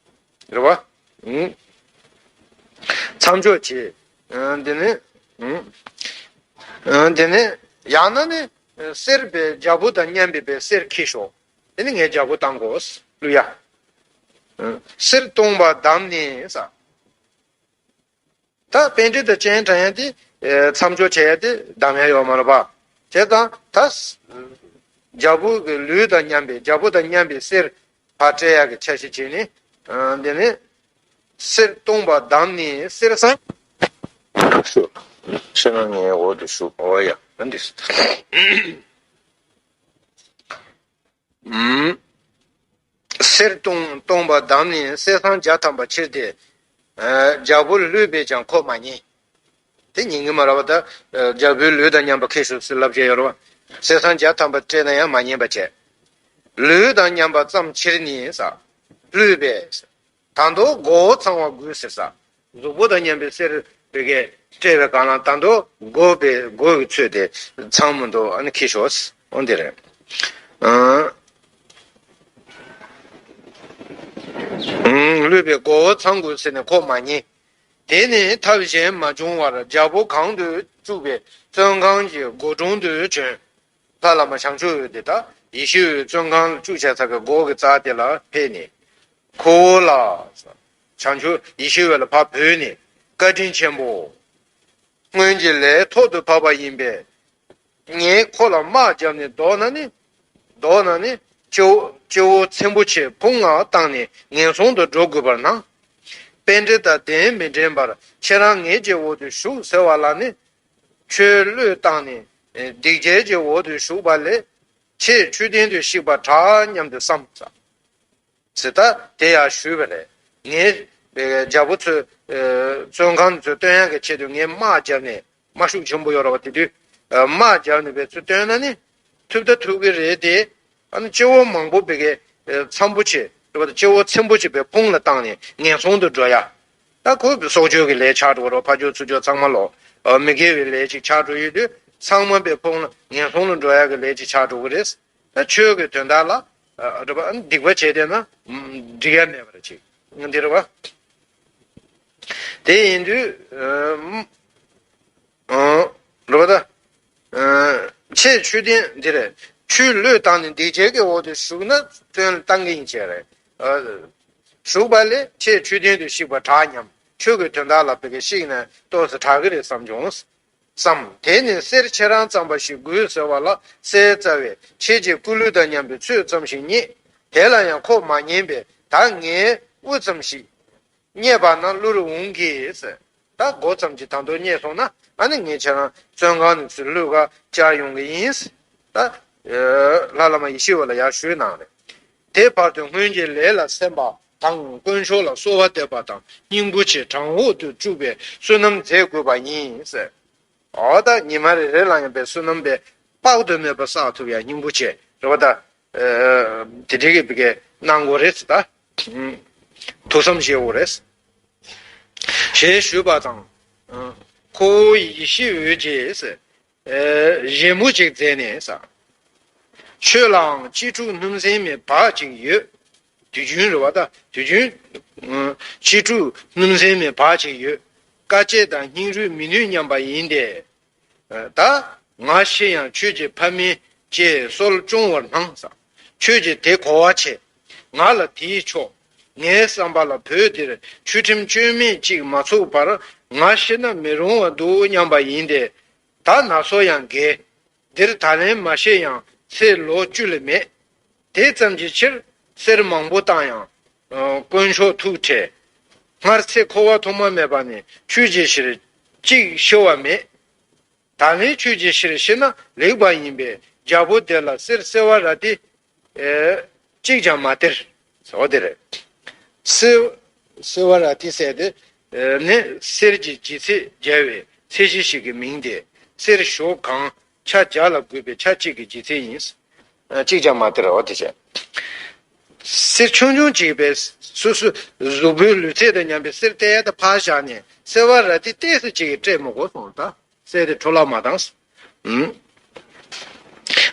རེད་བ། མཚམས་འཇོག་བྱས། འདི་ནི། འདི་ནི། ཡང་ན་ནི། གསེར་པའི་རྒྱལ་པོ་དང་མཉམ་པའི་པའི་གསེར་ཁྱེར་ཤོག། དེ་ནི་ངའི་རྒྱལ་པོ་བཏང་དགོས། ཀླུ་ཡ། གསེར་སྟོང་པ་བསྡམས་ནས་ཟེར། ད་པཎྜི་ཏ་སྤྱན་དྲངས་ཡ་དེ། མཚམས་འཇོག་བྱས་ཡ་དེ་བསྡམ་ཡ་ཡོད་མ་རེད་པ། བྱས་ཙང་ད། རྒྱལ་པོ་གི་ལུས་དང་མཉམ་པའི་རྒྱལ་པོ་དང་མཉམ་པའི་གསེར་ཕར་སྤྲད་ཡ་གི་འཆར་གཞི་བྱས་ནས། འདི་ནི། གསེར་སྟོང་པ་བསྡམས་ནས་གསེར་སྲང་། ཤོག། ཕྱི་ནང་ངའི་འོག་ཏུ་བཞུགས། འོ་ཡ། འདི། གསེར་སྟོང་སྟོང་པ་བསྡམས་ནས་གསེར་སྲང་བརྒྱ་ཐམ་པ་ཁྱེར་ཏེ། རྒྱལ་པོ་ལུས་པས་ཀྱང་ཁོ་མ་ཉན། དེ་ཉན་གི་མ་རེད་བ། ད་རྒྱལ་པོའི་ལུས་དང་མཉམ་པ་ཁྱེར་ཤོག་ཟེར་ལབ་བྱས་ཡོད་རེད་བ། གསེར་སྲང་བརྒྱ་ཐམ་པ་སྤྲད་ན་ཡང་མ་ཉན་པ་བྱས། ལུས་དང་མཉམ་པ་ཙམ་ཁྱེར་ནས་ཟེར། ལུས་པས། ད་དུང་མགོ་བོ་ཚང་བ་དགོས་ཟེར་ཟེར། གཟུགས་པོ་དང་མཉམ་པའི་གསེར་བེ་གས་སྤྲད་པའི་སྒང་ལ་ད་དུང་མགོ་བོའི་མགོ་གི་ཚོད་དེ་ཚང་མི་འདུག། ཨ་ནི་ཁྱེར་ཤོག། འོ་འདི་རེད། ཨང་། ལུས་པའི་མགོ་བོ་ཚང་དགོས་ཟེར་ནས་ཁོ་མ་ཉན། དེ་ནས་ཐབས་གཞན་མ་བྱུང་བར་རྒྱལ་པོ་གང་དུ་བཅུག་པའི་བཙོན་ཁང་གི་སྒོ་དྲུང་དུ་བྱོན། ལྷ་བླ་མ་བྱང་ཆུབ་འོད་དེ་དག་ཡེ་ཤེས་འོད་བཙོན་ཁང་ལ་བཅུག་བྱས་ས་གི་སྒོ་གི་རྩ་དེ་ལ་ཕེབས་ནས། ཁོ་བོ་ལ། བྱང་ཆུབ་ཡེ་ཤེས་འོད་ལ་ཕར་བོས་ནས། བཀའ་དྲིན་ཆེན་པོ། སྔོན་གྱི་ལས་ཐོག་ཏུ་བབས་པ་ཡིན་པས། ངས་ཁོ་ལ་དམག་བརྒྱབ་ནས་ལྡོག་ན་ནི། ལྡོག་ན་ནི། སྤྱི་བོ་སྤྱི་བོ་ཚེམ་བུ་ཆེ་ཕུང་ལྔ་བཏང་ནས་ངན་སོང་དུ་འགྲོ་དགོས་པར་སྣང་། པཎྜི་ཏ་གདན་མི་འདྲེན་པར་ཁྱེད་རང་ངེད་ཀྱི་འོག་ཏུ་བཞུགས་ཟེར་བ་ལ་ནི། ཁྱོད་བློས་བཏང་ནས་སྡིག་བྱེད་ཀྱི་འོག་ཏུ་ཞུགས་པ་ལས། ཁྱེད་ཆོས་ལྡན་དུ་གཤེགས་པ་དྲག་སྙམ་དུ་བསམ། ཟེར་ད་དེ་ཡང་ཞུས་པ་རེད། ངས་རྒྱལ་པོ་ཚོས་བཙོན་ཁང་ཚོས་སྟོན་ཡག་གི་ཆེད་དུ་ངས་དམག་བརྒྱབ་ནས་དམག་ཤུགས་ཆེན་པོ་ཡོད་རེད་བ། དེ་དུས་དམག་བརྒྱབ་ནས་བས་ཚུར་བཏོན་ན་ནི་ཐུབ་ད་ཐུབ་ཀྱི་རེད་དེ། ཨ་ནི་སྤྱི་བོ་མང་པོ་བས་ཀའི་ཚེམ་བུ་ཆེ་རེད་བ། སྤྱི་བོ་ཚེམ་བུ་ཆེ་བས་ཕུང་ལ་བཏང་ནས་ངན་སོང་དུ་འགྲོ་ཡ། ད་ཁོ་སྲོག་གཅོད་ཀྱི་ལས་ཆགས་འགྲོ་གི་རེད། ཕར་ཕྱོགས་ཚུར་ཕྱོགས་ཚང་མ་ལོ། མི་དགེ་བའི་ལས་ཅིག་ཆགས་འགྲོ་ཡོད་དུས་ཚང་མ་བས་ཕུང་ལ་ངན་སོང་ལ་འགྲོ་ཡག་གི་ལས་ཅིག་ཆགས་འགྲོ་གི་རེད། ད་ཆོས་ཀྱི་དོན་དག་ལ་རེད་པ། སྡིག་པ་བྱས་བསྡད་ན་འགྲིག་ཡ་མེད་པ་རེད་ཅིག་འདི་རེད་པ། དེ་ཡིན་དུས་རེད་པ། ད་ཁྱེད་ཆོས་ལྡན་འདི་རེད། ཆོས་བློས་བཏང་ནས་སྡིག་བྱེད་ཀྱི་འོག་ཏུ་ཞུགས་ན་བཙོན་ལ་བཏང་གི་ཡིན་ཅེས་རེད། ཞུགས་པ་ལས་ཁྱེད་ཆོས་ལྡན་དུ་གཤེགས་པ་དྲག་སྙམ། ཆོས་ཀྱི་དོན་དག་ལ་བས་ཀའི་གཤེགས་ན་ཏོག་ཙམ་དྲག་གི་རེད་བསམ་བྱུང་། སམ། དེ་ནི་གསེར་ཁྱེད་རང་ཙམ་པ་ཞིག་དགོས་ཟེར་བ་ལ་གསེར་རྩ་བས་ཁྱེད་ཀྱི་སྐུ་ལུས་དང་མཉམ་པའི་ཚོད་ཙམ་ཞིག་རྙེད། དེ་ལ་ཡང་ཁོ་མ་ཉན་པས་ད་ངའི་དབུ་ཙམ་ཞིག་རྙེད་པ་ན་བླུ་རུ་འོང་གི་ཟེར། ད་མགོ་ཙམ་གྱི་དང་དུ་རྙེད་སོང་ན་ཨ་ནི་ངས་ཁྱེད་རང་བཙོན་ཁང་ནས་ཚུར་བླུ་ག་བཅར་ཡོང་གི་ཡིན། ད་ལྷ་བླ་མ་ཡེ་ཤེས་འོད་ལ་ཡར་ཞུས་གནང་རེད། དེ་བར་དུ་སྔོན་གྱི་ལས་ལ་སེམས་པ་དང་དཀོན་མཆོག་ལ་གསོལ་བ་འདེབས་པ་དང་སྙིང་པོ་ཆེ་བྲང་འོག་ཏུ་བཅུག་པའི་བསོད་ནམས་མཛད་དགོས་པ་ཡིན་ཟེར། འོ་ད་ཉི་མ་རེ་རེ་ལ་ཡང་པའི་བསོད་ནམས་པའི་དཔག་ཏུ་མེད་པ་བསགས་ཐུབ་ཡ་སྙིང་པོ་ཆེ་རེད་བ། ད་དེ་འདྲའི་གི་བི་གའི་གནང་དགོས་རེད་ད། ཐུགས་བསམ་བཞེས་དགོས་རེད། ཞེས་ཞུས་པ་དང་། ཁོ་བོ་ཡེ་ཤེས་འོད་ཀྱིས་བཞད་མོ་ཅིག་མཛད་ནས་ས། ཁྱོད་ལའང་གཅེས་ཕྲུག་སྣུམ་སྲན་མའི་བག་ཅིག་ཡོད། དུས་རྒྱུན་རེད་བ། ད་དུས་རྒྱུན་གཅེས་ཕྲུག་སྣུམ་སྲན་མའི་བག་ཅིག་ཡོད། དཀའ་སྤྱད་དང་སྙིང་རུས་མི་ནུས་སྙམ་པ་ཡིན་ཏེ། ད་ང་ཤི་ཡང་ཁྱོད་ཀྱི་ཕ་མེས་ཀྱི་སྲོལ་སྐྱོང་བར་སྣང་ས། ཁྱོད་ཀྱིས་དེ་གོ་བ་བྱེད། ང་ལ་དེས་ཆོག་ངའི་བསམ་པ་ལ་བོད་འདིར་ཆོས་ཁྲིམས་བཅོས་མིན་གཅིག་མ་ཚུགས་བར་ང་ཤི་ན་མི་རུང་བ་འདུག་སྙམ་པ་ཡིན་ཏེ། ད་ན་སོ་ཡང་རྒས། འདིར་ད་ལན་མ་ཤི་ཡང་ཚེ་ལོ་བཅུ་ལས་མེད། དེ་ཙམ་གྱི་ཕྱིར་གསེར་མང་པོ་བཏང་ཡང་། ཨ། དཀོན་མཆོག་ཐུགས་ཁྲལ། སྔར་ཚེ་འཁོར་བ་ཐོག་མ་མེད་པ་ནས་ཆོས་ཀྱི་ཕྱིར་གཅིག་ཤི་བ་མེད། ད་ལན་ཆོས་ཀྱི་ཕྱིར་ཤི་ན་ལེགས་པ་ཡིན་པས་རྒྱལ་པོ་དེ་ལ་གསེར་སེ་བ་ར་ཏི། ཨེ། གཅིག་ཀྱང་མ་སྟེར། ཟེར་བ་དེ་རེད། སེ། སེ་བ་ར་ཏི་ཟེར་དེ། ཨེ། ནི་གསེར་གྱི་ལྗིད་ཚད་བརྒྱབ་པའི་ཚད་གཞི་ཞིག་གི་མིང་སྟེ། གསེར་ཞོ་གང་ཆ་བརྒྱ་ལ་བགོས་པའི་ཆ་གཅིག་གི་ལྗིད་ཚད་ཡིན། ཨ། གཅིག་ཀྱང་མ་སྟེར་བ་དེ་བྱས། གསེར་ཆུང་ཆུང་གཅིག་པས་སོ་སོའི་གཟུགས་པོའི་ལུས་ཚད་དང་མཉམ་པའི་གསེར་བལྟས་ཡ་དེ་ཕར་བཞག་ནས་སེ་བ་ར་ཏི་ཏོག་ཙམ་གཅིག་གིས་སྤྲད་མི་དགོས་སོང་ད། གསེར་དེ་འཕྲོ་བརླག་མ་བཏང་། ཨུམ།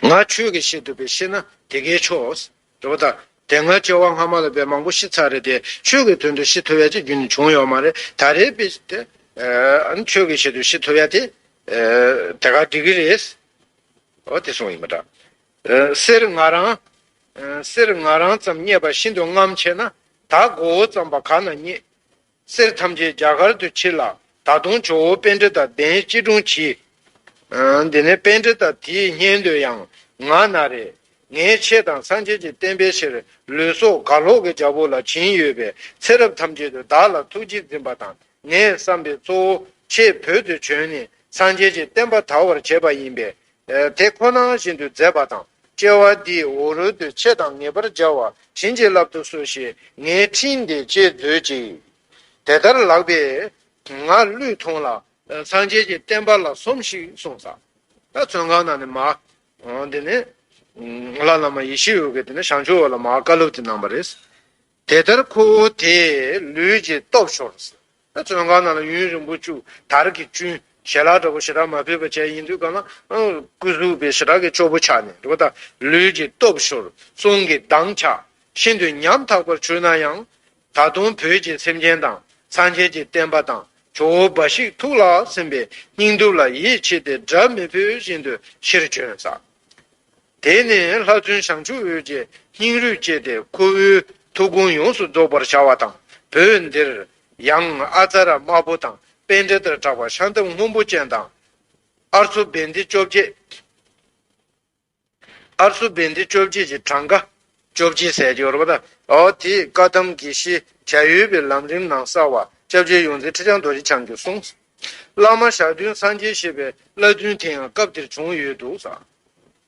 ང་ཆོས་ཀྱི་ཆེད་དུ་བས་ཤི་ན་དེ་གའི་ཆོག་འགྲོ་བ་དང་། དེ་སྔ་སྐྱེ་བ་སྔ་མ་ལ་བས་མང་པོ་ཤི་ཚར་རེད་དེ། ཆོས་ཀྱི་དོན་དུ་ཤི་ཐུབ་ཡ་ཅིག་རྒྱུན་ནས་བྱུང་ཡོད་མ་རེད། ད་རེས་བས་དེ། ཨ་ནི་ཆོས་ཀྱི་ཆེད་དུ་ཤི་ཐུབ་ཡ་དེ། ཨ། དེ་ག་འགྲིག་གི་རེད། འོ་དེ་གསུངས་ཡིན་པ་འདྲ། ཨ། གསེར་ང་རང་། ཨ། གསེར་ང་རང་ཙམ་རྙེད་པ་ཤིན་ཏུ་རྔམ་ཆེ་ན། ད་མགོ་བོ་ཙམ་པ་ག་ན་རྙེད། གསེར་ཐམས་ཅད་རྒྱ་གར་དུ་མཆིས་ལ། ད་དུང་ཇོ་བོ་པཎྜི་ཏ་གདན་སྐྱིལ་ཀྲུང་གྱིས། ཨ། འདི་ནས་པཎྜི་ཏ་དེའི་སྙན་དུ་ཡང་ང་ན་རེ། ངས་ཆོས་དང་སངས་རྒྱས་ཀྱི་བསྟན་པའི་ཕྱིར་ལུས་སྲོག་གར་ལོག་གི་རྒྱལ་པོ་ལ་བྱིན་ཡོད་པས། ཚེ་རབས་ཐམས་ཅད་དུ་བདག་ལ་ཐུགས་རྗེས་འཛིན་པ་དང་། ངས་བསམ་པའི་གཙོ་བོ་ཁྱེད་བོད་དུ་བྱོན་ནས་སངས་རྒྱས་ཀྱི་བསྟན་པ་དར་བར་བྱེད་པ་ཡིན་པས། ཨ། དེ་ཁོ་ནང་བཞིན་དུ་མཛད་པ་དང་། སྐྱེ་བ་འདིའི་འོག་རོལ་དུ་ཆེ་དང་ངེས་པར་བྱ་བ་བྱིན་གྱིས་བརླབ་ཏུ་གསོལ་ཞེས་ངའི་འཕྲིན་འདི་ཅེས་མཛོད་ཅིག་དེ་ལྟར་ལགས་པས་ང་བློས་ཐོངས་ལ། ཨ། སངས་རྒྱས་ཀྱི་བསྟན་པ་ལ་སོམས་ཤིག་གསུངས་ས། ད་བཙོན་ཁང་ནང་ནས་མར། འོ། འདི་ནས། ཨ། ལྷ་བླ་མ་ཡེ་ཤེས་འོད་ཀྱིས་དེ་ནས་བྱང་ཆུབ་འོད་ལ་མར་བཀའ་སློབ་དེ་གནང་བ་རེད། དེ་ལྟར་ཁོ་བོ་དེས་ལུས་ཀྱི་སྟོབས་ཤོར། ད་བཙོན་ཁང་ནང་ལ་ཡུན་རིང་པོ་བཅུག་དར་གྱིས་བཅུན། ཞལ་ལག་འདྲ་པོ་ཞེ་དྲག་མ་ཕོད་པ་བྱས་ཡིན་དུས་གང་ལ། ཨ། སྐུ་གཟུགས་པའི་ཞེ་དྲག་གི་སྐྱོ་པོ་ཆགས་ནས་འགྲོ་བ་དང་། ལུས་ཀྱི་སྟོབས་ཤོར། གསུང་གི་གདངས་ཆག་ཤིན་ཏུ་ཉམ་ཐག་པར་གྱུར་ན་ཡང་། ད་དུང་བོད་ཀྱི་སེམས་ཅན་དང་། སངས་རྒྱས་ཀྱི་བསྟན་པ་དང་། ཇོ་བོ་འབའ་ཞིག་ཐུགས་ལ་སིམ་པའི་སྙིང་སྟོབས་ལ་ཡིད་ཆེས་ཏེ་དགྲ་མི་ཕོད་བཞིན་དུ་ཕྱིར་བྱོན་ས། དེ་ནས་ལྷ་བཙུན་བྱང་ཆུབ་འོད་ཀྱི་སྙིང་རུས་བསྐྱེད་དེ་ཁོ་བོའི་ཐུགས་དགོངས་ཡོངས་སུ་རྫོགས་པར་བྱ་བ་དང་། བོད་འདིར་ཡང་ཨ་ཙ་ར་དམར་པོ་དང་པཎྜི་ཏར་གྲགས་པ་ཤམ་ཐབས་སྔོན་པོ་ཅན་དང་། ཨར་སུ་བན་དེ་བཅོ་བརྒྱད། ཨར་སུ་བན་དེ་བཅོ་བརྒྱད་ཀྱི་གྲངས་ཀ་བཅོ་བརྒྱད་ཟེར་གྱི་ཡོད་རེད་པ། ད། འོ། དེས་བཀའ་གདམས་དགེ་བཤེས་བྱ་ཡུལ་པའི་ལམ་རིམ་ནང་གསལ་བ་སྐྱབས་རྗེ་ཡོངས་འཛིན་ཁྲི་བྱང་རྡོ་རྗེ་འཆང་གིས་གསུངས། བླ་མ་ཞག་བདུན་སངས་རྒྱས་ཞེས་པའི་བླ་བདུན་དེ་ཡང་སྐབས་དེར་བྱུང་ཡོད་འདུག་ས།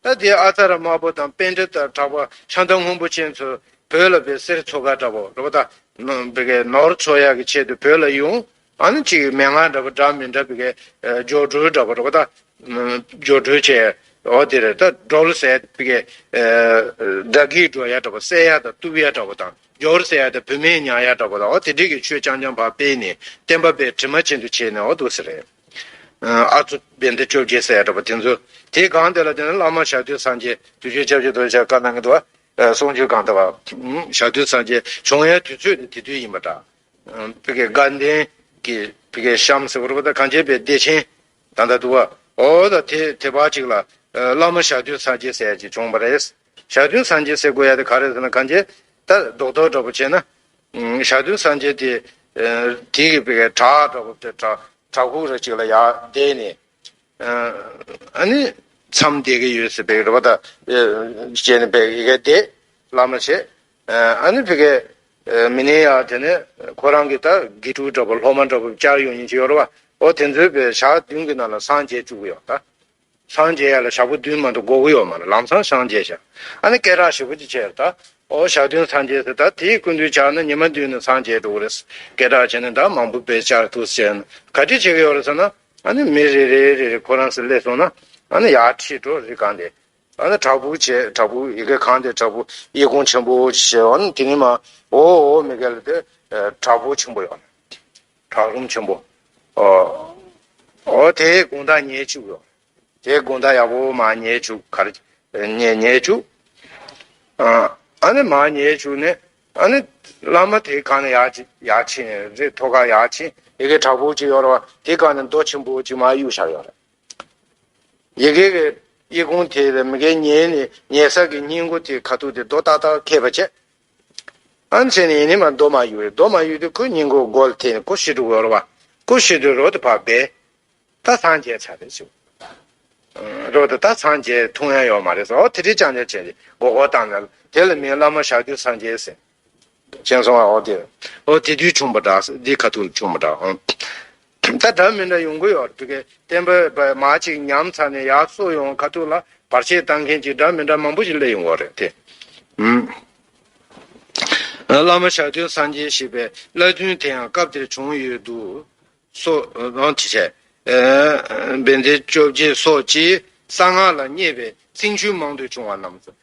ད་དེ་ཨ་ཙ་ར་དམར་པོ་དང་པཎྜི་ཏ་གྲགས་པ་ཤམ་ཐབས་སྔོན་པོ་ཅན་ཚོ་བོད་ལ་བའི་གསེར་འཚོལ་ག་འདྲ་པོ་རེད་པ། ད་ནོ་བི་གའི་ནོར་འཚོལ་ཡག་གི་ཆེད་དུ་བོད་ལ་ཡོང་། ཨ་ནི་ཅིག་མན་ངག་འདྲ་པོ་འདྲ་མི་འདྲ་བི་གའི་སྦྱོར་སྒྲོལ་འདྲ་པོ་རེད་པ། ད་སྦྱོར་སྒྲོལ་བྱས། འོ་དེ་རེད། ད་སྒྲོལ་ཟེར་བི་གའི་དགྲ་བགེགས་སྒྲོལ་ཡག་འདྲ་པོ། བསད་ཡག་དང་གཏུབ་ཡག་འདྲ་པོ་དང་། སྦྱོར་ཟེར་ཡག་དེ་བུད་མེད་ཉར་ཡག་འདྲ་པོ་དང་། འོ་དེ་འདྲའི་གི་ཆོས་རྐྱང་རྐྱང་ཕར་སྤེལ་ནས་བསྟན་པ་དཔེ་དྲི་མ་ཅན་དུ་བྱས་ནས། འོ་འདུག་ཟེར་རེད། ཨ་ཙི་བན་དེ་བཅོ་བརྒྱད་ཟེར་ཡག་འདྲ་པོ་དེ་ཚོ། དེའི་སྒང་དེ་ལ་དེ་ནི་བླ་མ་ཞག་བདུན་སངས་རྒྱས་དུས་རྒྱུན་སྐྱབས་རྗེ་རྡོ་རྗེ་བཀའ་གནང་གི་འདུག་བ། གསུང་ཆོས་སྒང་དེ་བ། ཞག་བདུན་སངས་རྒྱས་བྱུང་ཡག་དུས་ཚོད་དེ་དེ་དུས་ཡིན་པ་འདྲ། བི་གའི་དགའ་ལྡན་གྱི་བི་གའི་གཤམ་ཟེར་བ་རེད་པ། ད་གངས་ཅན་པའི་བདེ་ཆེན་ད་ལྟ་འདུག་བ། འོ་ད་དེ་དེ་བར་ཅིག་ལ་བླ་མ་ཞག་བདུན་སངས་རྒྱས་ཟེར་ཡག་ཅིག་བྱུང་བ་རེད། ཞག་བདུན་སངས་རྒྱས་ཟེར་དགོས་ཡག་དེ་ག་རེ་ཟེར་ན། གངས་ཅན་ད་རྡོག་རྡོག་འདྲ་པོ་བྱས་ན། ཞག་བདུན་སངས་རྒྱས་དེ། དེ་གི་བི་གའི་བྲག་འདྲ་པོ་དེ། བྲག་བྲག་ཕུག་རེ་ཅིག་ལ་ཡར་བསྡད་ནས། ཨ་ནི་མཚམས་བསྡད་ཀྱི་ཡོད་ཟེར་བའི་རེད་པ། ད་བྱས་ནས་བི་གའི་བསྡད། བླ་མ་བྱས། ཨ་ནི་བི་གའི་མི་ནས་ཡར་དེ་ནས་ཁོ་རང་གི་ད་དགེ་ཕྲུག་འདྲ་པོ་སློབ་མ་འདྲ་པོ་བཅར་ཡོང་མཁན་ཅིག་ཡོད་རེད་པ། འོ་དེ་ཚོས་བི་ཞག་བདུན་གྱི་ནང་ལ་སངས་རྒྱས་བཅུག་གི་ཡོད་ད། སངས་རྒྱས་ཡག་ལ་ཞག་པོ་བདུན་མ་གཏོགས་འགོར་གྱི་ཡོད་མ་རེད། ལམ་སང་སངས་རྒྱས་ཤག་ཨ་ནི་སྐད་གྲགས་ཞེ་པོ་ཅིག་ཆེ་ད། འོ་ཞག་བདུན་སངས་རྒྱས་ཟེར། ད་དེའི་སྐུ་མདུན་བཅར་ན་ཉི་མ་བདུན་ནས་སངས་རྒྱས་འགྲོ་གི་རེད། སྐད་གྲགས་བྱས་ནས་ད་མང་པོ་བི་བཅར་ཐུབ་ཟེར་ན། ག་འདྲ་བྱེད་ཀྱི་ཡོད་རེད་ཟེར་ན། ཨ་ནི་མི་རེ་རེ་རེ་རེ་ཁོ་རང་ཚོ་སླེབས་སོང་ན། ཨ་ནི་ཡར་ཁྲིད་འགྲོ་རི་སྒང་དེ། ཨ་ནི་བྲག་ཕུག་བྱས། བྲག་ཕུག་ཡ་གི་སྒང་དེ་བྲག་ཕུག་གཡས་གོང་ཆེན་པོ་བྱས། ཨ་ནི་དེ་ནས་མར་འོ་འོ་མི་ག་ལ་དེ་བྲག་ཕུག་ཆེན་པོ་ཡོད། བྲག་རུམ་ཆེན་པོ། འོ་འོ་དེའི་དགོང་དག་ཉལ་བཅུག་ཡོད། དེའི་དགོང་དག་ཡག་པོ་མར་ཉལ་བཅུག་ག་རེ་ཉལ་ཉལ་བཅུག་ཨ་ཨ་ནི་མར་ཉལ་བཅུག་ནས། ཨ་ནི་བླ་མ་དེའི་སྒང་ནས་ཡར་ཅིག་ཡར་ཕྱིན། རི་ཐོག་ཁར་ཡར་ཕྱིན། ཡ་གི་བྲག་ཕུག་ཅིག་ཡོད་རེད་པ། དེའི་སྒང་ནས་རྡོ་ཆེན་པོ་ཅིག་མར་གཡུགས་བཞག་ཡོད་རེད། ཡ་གི་གི་ གཡས་གུང་དེ་ལ་མི་དགེ་ཉེ་ནས་ཉེ་ས་གི་སྙིང་གུ་དེ་ཁ་ཐུག་དེ་རྡོ་ཏག་ཏག་ཁེབས་པ་བྱས། ཨ་ནི་བྱས་ནས་ཡིན་ནི་མ་རྡོ་མ་གཡུག་རེད། རྡོ་མ་གཡུག་དུས་ཁོའི་སྙིང་གུ་མགོ་ལ་ཐེབས་ནས་ཁོ་ཤི་འགྲོ་གི་ཡོད་རེད་བ། ཁོ་ཤི་དུས་རོ་དེ་ཕར་སྦས། ད་སངས་རྒྱས་ཚར་རེད་ཟེར། རོ་དེ་ད་སངས་རྒྱས་འཐུང་ཡ་ཡོད་མ་རེད་ཟེར། ཨོ་དེ་རིང་ཅང་ཅང་བྱས་ཏེ་མགོ་སྐོར་བཏང་ནས་དེ་ལ་མིང་བླ་མ་ཞག་བདུན་སངས་རྒྱས་ཟེར། མཁྱེན་སོང་ང་། ཨོ་དེ། ཨོ་དེ་དུས་བྱུང་བ་འདྲ་ཟེར། འདི་ཁ་ཐུག་ལ་བྱུང་བ་འདྲ། ཨོ། ད་འདྲ་མི་འདྲ་ཡོང་གི་ཡོད་རེད། དེ་གའི་བསྟན་པ་མ་ཅིག་ཉམས་ཚར་ནས་ཡར་གསོ་ཡོང་ཁ་ཐུག་ལ་བར་ཆད་བཏང་མཁན་ཅིག་འདྲ་མི་འདྲ་མང་པོ་ཞིག་སླེབས་ཡོང་གི་རེད་དེ། ཨུམ། བླ་མ་ཞག་བདུན་སངས་རྒྱས་ཞེས་པའི་བླ་བདུན་དེ་ཡང་སྐབས་དེར་བྱུང་ཡོད་འདུག། སོགས་རང་གིས་བྱས། ཨ། བན་དེ་བཅོ་བརྒྱད་སོགས་ཀྱིས་གསང་སྔགས་ལ་བསྙད་པའི་ཚིག་མཆོད་མང་དུ་བྱུང་བ་རྣམས་སོ།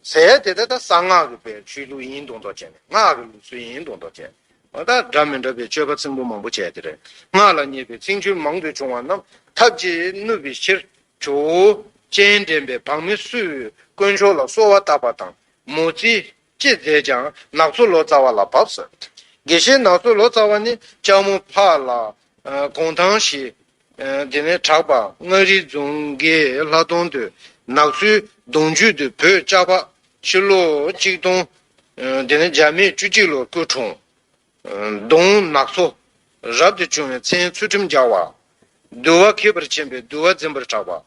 ཟེར་དེ་ད་ལྟ་གསང་སྔགས་ཀྱི་པའི་ཆོས་ལུགས་ཡིན་མདོག་མདོག་བྱས་ནས། སྔགས་ཀྱི་ལུགས་སྲོལ་ཡིན་མདོག་མདོག་བྱས། འོ་ད་འདྲ་མི་འདྲ་བའི་སྤྱོད་པ་ཚིག་མོ་མང་པོ་བྱས་དེ་རེད། སྔགས་ལ་བསྙད་པའི་ཚིག་མཆོད་མང་དུ་བྱུང་བ་རྣམས་ཐབས་ཀྱིས་བསྣུབས་པའི་ཕྱིར། ཇོ་བོ་སྤྱན་འདྲེན་པས་བག་མེད་བསུ་བའི་དཀོན་མཆོག་ལ་གསོལ་བ་བཏབ་པ་དང་། མོ་རྩིས་ཅི་མཛད་ཀྱང་ནག་ཚོ་ལོ་ཙཱ་བ་ལ་བབས་སོ། དགེ་བཤེས་ནག་ཚོ་ལོ་ཙཱ་བ་ནི་ལྕགས་མོ་ཕག་ལ་གུང་ཐང་ཞེས། དེ་ནས་གྲགས་པ་མངའ་རིས་རྫོང་དགེ་ལྷ་སྡོང་དུ་ནག་ཚོའི་གདུང་རྒྱུད་དུ་བོད་ལྕགས་ཕག་ཕྱི་ལོ་གཅིག་སྟོང་དེ་ནས་བརྒྱ་མེད་བཅུ་གཅིག་ལོར་སྐུ་འཁྲུངས། གདུང་ནག་ཚོ་རབ་ཏུ་བྱུང་བའི་མཚན་ཚུལ་ཁྲིམས་རྒྱལ་བ། འདུལ་བ་མཁས་པར་ཕྱིན་པས་འདུལ་བ་འཛིན་པར་གྲགས་པ།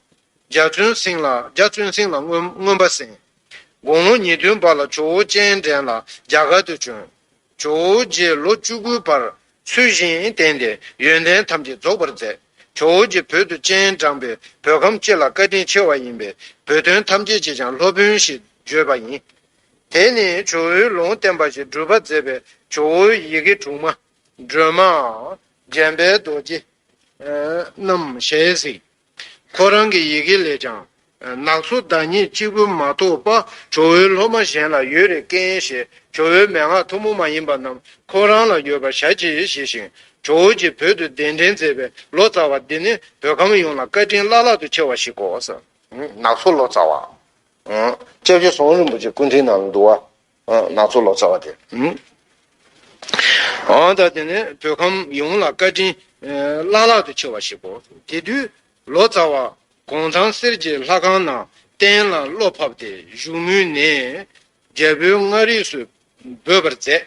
འཇའ་ཚོན་སེང་ལ་འཇའ་ཚོན་སེང་ལ་མངོན་མངོན་པ་གསན། དགུང་ལོ་ཉེར་བདུན་པ་ལ་ཇོ་བོ་སྤྱན་འདྲེན་ལ་རྒྱ་གར་དུ་བྱོན། ཇོ་བོ་རྗེ་ལོ་བཅུ་དགུའི་བར་ཚུལ་བཞིན་བསྟེན་ཏེ་ཡོན་ཏན་ཐམས་ཅད་རྫོགས་པར་མཛད། ཇོ་བོ་རྗེ་བོད་དུ་སྤྱན་དྲངས་པས་བོད་ཁམས་སྤྱི་ལ་བཀའ་དྲིན་ཆེ་བ་ཡིན་པས་བོད་དོན་ཐམས་ཅད་ཀྱིས་ཀྱང་སློབ་དཔོན་ཞེས་བརྗོད་པ་ཡིན། དེ་ནི་ཇོ་བོའི་ལུང་བསྟན་པ་ཞིག་སྒྲུབ་པ་མཛད་པའི་ཇོ་བོའི་ཡི་གེ་དྲུག་མ་སྒྲོལ་མ་འཇམ་དཔལ་རྡོ་རྗེ་རྣམས་ཞལ་གཟིགས། ཁོ་རང་གི་ཡི་གེ་ལས་ཀྱང་ནག་ཚོ་བདག་ཉིད་གཅིག་པུ་མ་གཏོགས་པ་ཇོ་བོའི་སློབ་མ་གཞན་ལ་ཡོད་རེ་སྐན་ཞེས་ཇོ་བོའི་མན་ངག་ཐུན་མོང་མ་ཡིན་པ་རྣམས་ཁོ་རང་ལ་ཡོད་པར་ཞལ་གྱིས་བཞེས་ཤིང་ཇོ་བོ་རྗེ་བོད་དུ་གདན་འདྲེན་མཛད་པའི་ལོ་ཙཱ་བ་འདི་ནི་བོད་ཁམས་ཡོངས་ལ་བཀའ་དྲིན་བླ་ལྷག་ཏུ་ཆེ་བ་ཞིག་གོ། ནག་ཚོ་ལོ་ཙཱ་བ། སྐྱབས་རྗེ་ཟུང་རིན་པོ་ཆེ་སྐུ་ཕྲེང་ནང་ལ་འདུག་བ། ནག་ཚོ་ལོ་ཙཱ་བ་དེ། འོ་ད་དེ་ནས་བོད་ཁམས་ཡོངས་ལ་བཀའ་དྲིན་བླ་ལྷག་ཏུ་ཆེ་བ་ཞིག་གོ། དེ་དུས་ལོ་ཙཱ་བ་གུང་ཐང་གསེར་གྱི་ལྷ་ཁང་ནང་གཏན་ལ་བློ་ཕབ་སྟེ་བཞུགས་མུས་ནས་རྒྱལ་པོའི་མངའ་རིས་སུ་འབོད་པར་མཛད།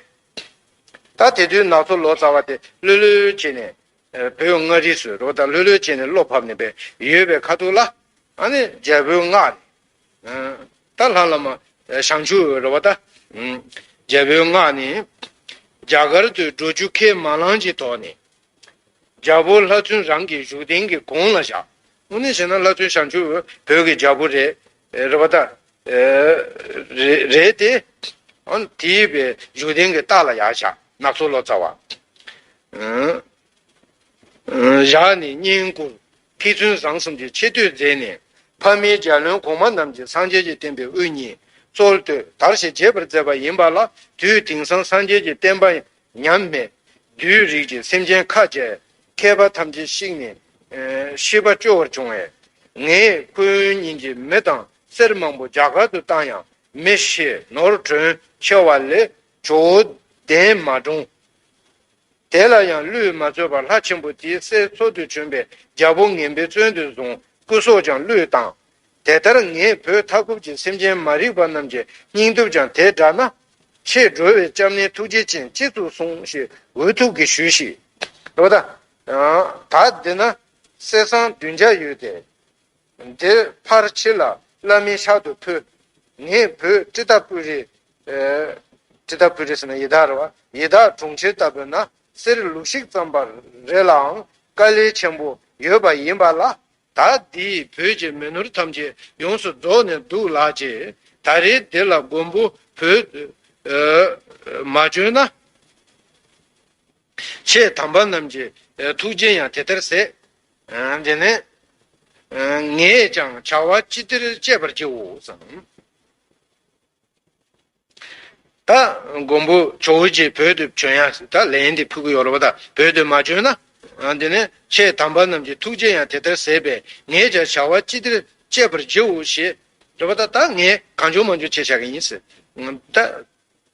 ད་དེ་དུས་ནག་ཚོ་ལོ་ཙཱ་བ་དེ་ལྷོད་ལྷོད་བྱས་ནས་བོད་མངའ་རིས་སུ་རོ་ད་ལྷོད་ལྷོད་བྱས་ནས་བློ་ཕབ་ནས་པའི་ཡོད་པའི་ཁ་ཐུག་ལ། ཨ་ནི་རྒྱལ་པོའི་མངའ་ནས། ད་ལྷ་བླ་མ་བྱང་ཆུབ་རེད་བ་ད། རྒྱལ་པོའི་མངའ་ནས་རྒྱ་གར་དུ་འགྲོ་རྒྱུ་ཁས་མ་བླངས་ཀྱི་ཐོག་ནས། རྒྱལ་པོ་ལྷ་བཙུན་རང་གི་བཞུགས་གདན་གྱི་གོང་ལ་བཞག། དངོས་གནས་བྱས་ན་ལྷ་བཙུན་བྱང་ཆུབ་བོད་ཀྱི་རྒྱལ་པོ་རེད། རེད་བ་ད། རེད་དེ། ཨ་ནི་དེའི་བའི་བཞུགས་གདན་གྱི་ལྟག་ལ་ཡར་བཞག་ནག་ཚོ་ལོ་ཙཱ་བ། བཞག་ནས་བསྙེན་བཀུར་མཁས་བཙུན་བཟང་གསུམ་གྱི་ཆེ་བསྟོད་མཛད་ནས་ཕ་མེས་རྒྱལ་བློན་གོང་མ་རྣམས་ཀྱིས་སངས་རྒྱས་ཀྱི་བསྟན་པའི་དབུ་བརྙེས་གཙོ་བོར་བསྟོད་དར་ཞིང་རྒྱས་པར་མཛད་པ་ཡིན་པ་ལ། དུས་དེང་སང་སངས་རྒྱས་ཀྱི་བསྟན་པ་ཉམས་མེད་བདུད་རིགས་ཀྱི་སེམས་ཅན་ཁ་བྱས་མཁས་པ་ཐམས་ཅད་བཤིག་ནས་ཤི་བ་སྐྱོ་བར་བྱུང་བས། ངས་ཁོང་ཉིད་ཀྱི་མི་དང་གསེར་མང་པོ་རྒྱ་གར་དུ་བཏང་ཡང་མི་ཤི་ནོར་གྲོན་ཆེ་བ་ལས་ཇོ་བོ་གདན་མ་འདྲོངས། དེ་ལ་ཡང་བློས་མ་བཟོད་པར་ལྷ་ཆེན་པོ་དེའི་སྲས་འཚོལ་དུ་བྱོན་པའི་རྒྱལ་པོ་ངན་པའི་བཙོན་དུ་བཟུང་སྐུ་སྲོག་ཀྱང་བློས་བཏང་། དེ་ལྟར་ངས་བོད་མཐའ་འཁོབ་ཀྱི་སེམས་ཅན་མ་རིག་པ་རྣམས་ཀྱི་སྙིང་སྟོབས་ཀྱང་དེ་འདྲ་ན། ཆེས་འགྲོ་བའི་སྐྱབས་གནས་ཐུགས་རྗེ་ཅན་ཅི་ཙུག་གསུངས་ཞེས་འུ་ཐུག་གིས་ཞུས་ཤིག། རོ་ད། ད་འདི་ན་གསེར་སྲང་བདུན་བརྒྱ་ཡོད་དེ། འདིར་ཕར་ཕྱི་ལ་བླ་མའི་ཕྱག་ཏུ་ཕུལ། ངས་བོད་ཏྲི་ཏ་པུ་རི། ཨེ། ཏྲི་ཏ་པུ་རི་ཟེར་ན་ཡི་དྭགས་རེད་བ། ཡི་དྭགས་གྲོང་ཁྱེར་ལྟ་བུ་ན་གསེར་ལུག་ཤིག་ཙམ་པ་རེ་ལའང་དཀའ་ལས་ཆེན་པོ་ཡོད་པ་ཡིན་པ་ལ། ད་འདིས་བོད་ཀྱི་མི་ནོར་ཐམས་ཅད་ཡོངས་སུ་རྫོགས་ནས་འདུག་ལགས་ཀྱིས། ད་རེས་འདི་ལ་མགོན་པོ་བོད་དུ་མ་བྱོན་ན། ཆེས་དམ་པ་རྣམས་ཀྱི་ཐུགས་རྗེ་ཡང་དེ་ལྟར་ཟད། དེ་ནས་ངས་ཀྱང་བྱ་བ་ཅི་བདེར་སྤྱད་པར་བགྱིའོ་གསུངས། ད་མགོན་པོ་ཇོ་བོ་རྗེ་བོད་དུ་བྱོན་ཡ་ད་ལན་དེ་ཕུལ་གི་ཡོད་རེད་བ། ད་བོད་དུ་མ་བྱོན་ན། དེ་ནས་ཆེས་དམ་པ་རྣམས་ཀྱི་ཐུགས་རྗེ་ཡང་དེ་ལྟར་ཟད་པས་ངས་ཀྱང་བྱ་བ་ཅི་བདེར་སྤྱད་པར་བགྱིའོ་ཞེས་རེད་བ། ད་ད་ངས་གང་བྱུང་མང་བྱུང་བྱས་བཞག་གི་ཡིན་ཟེར། ད།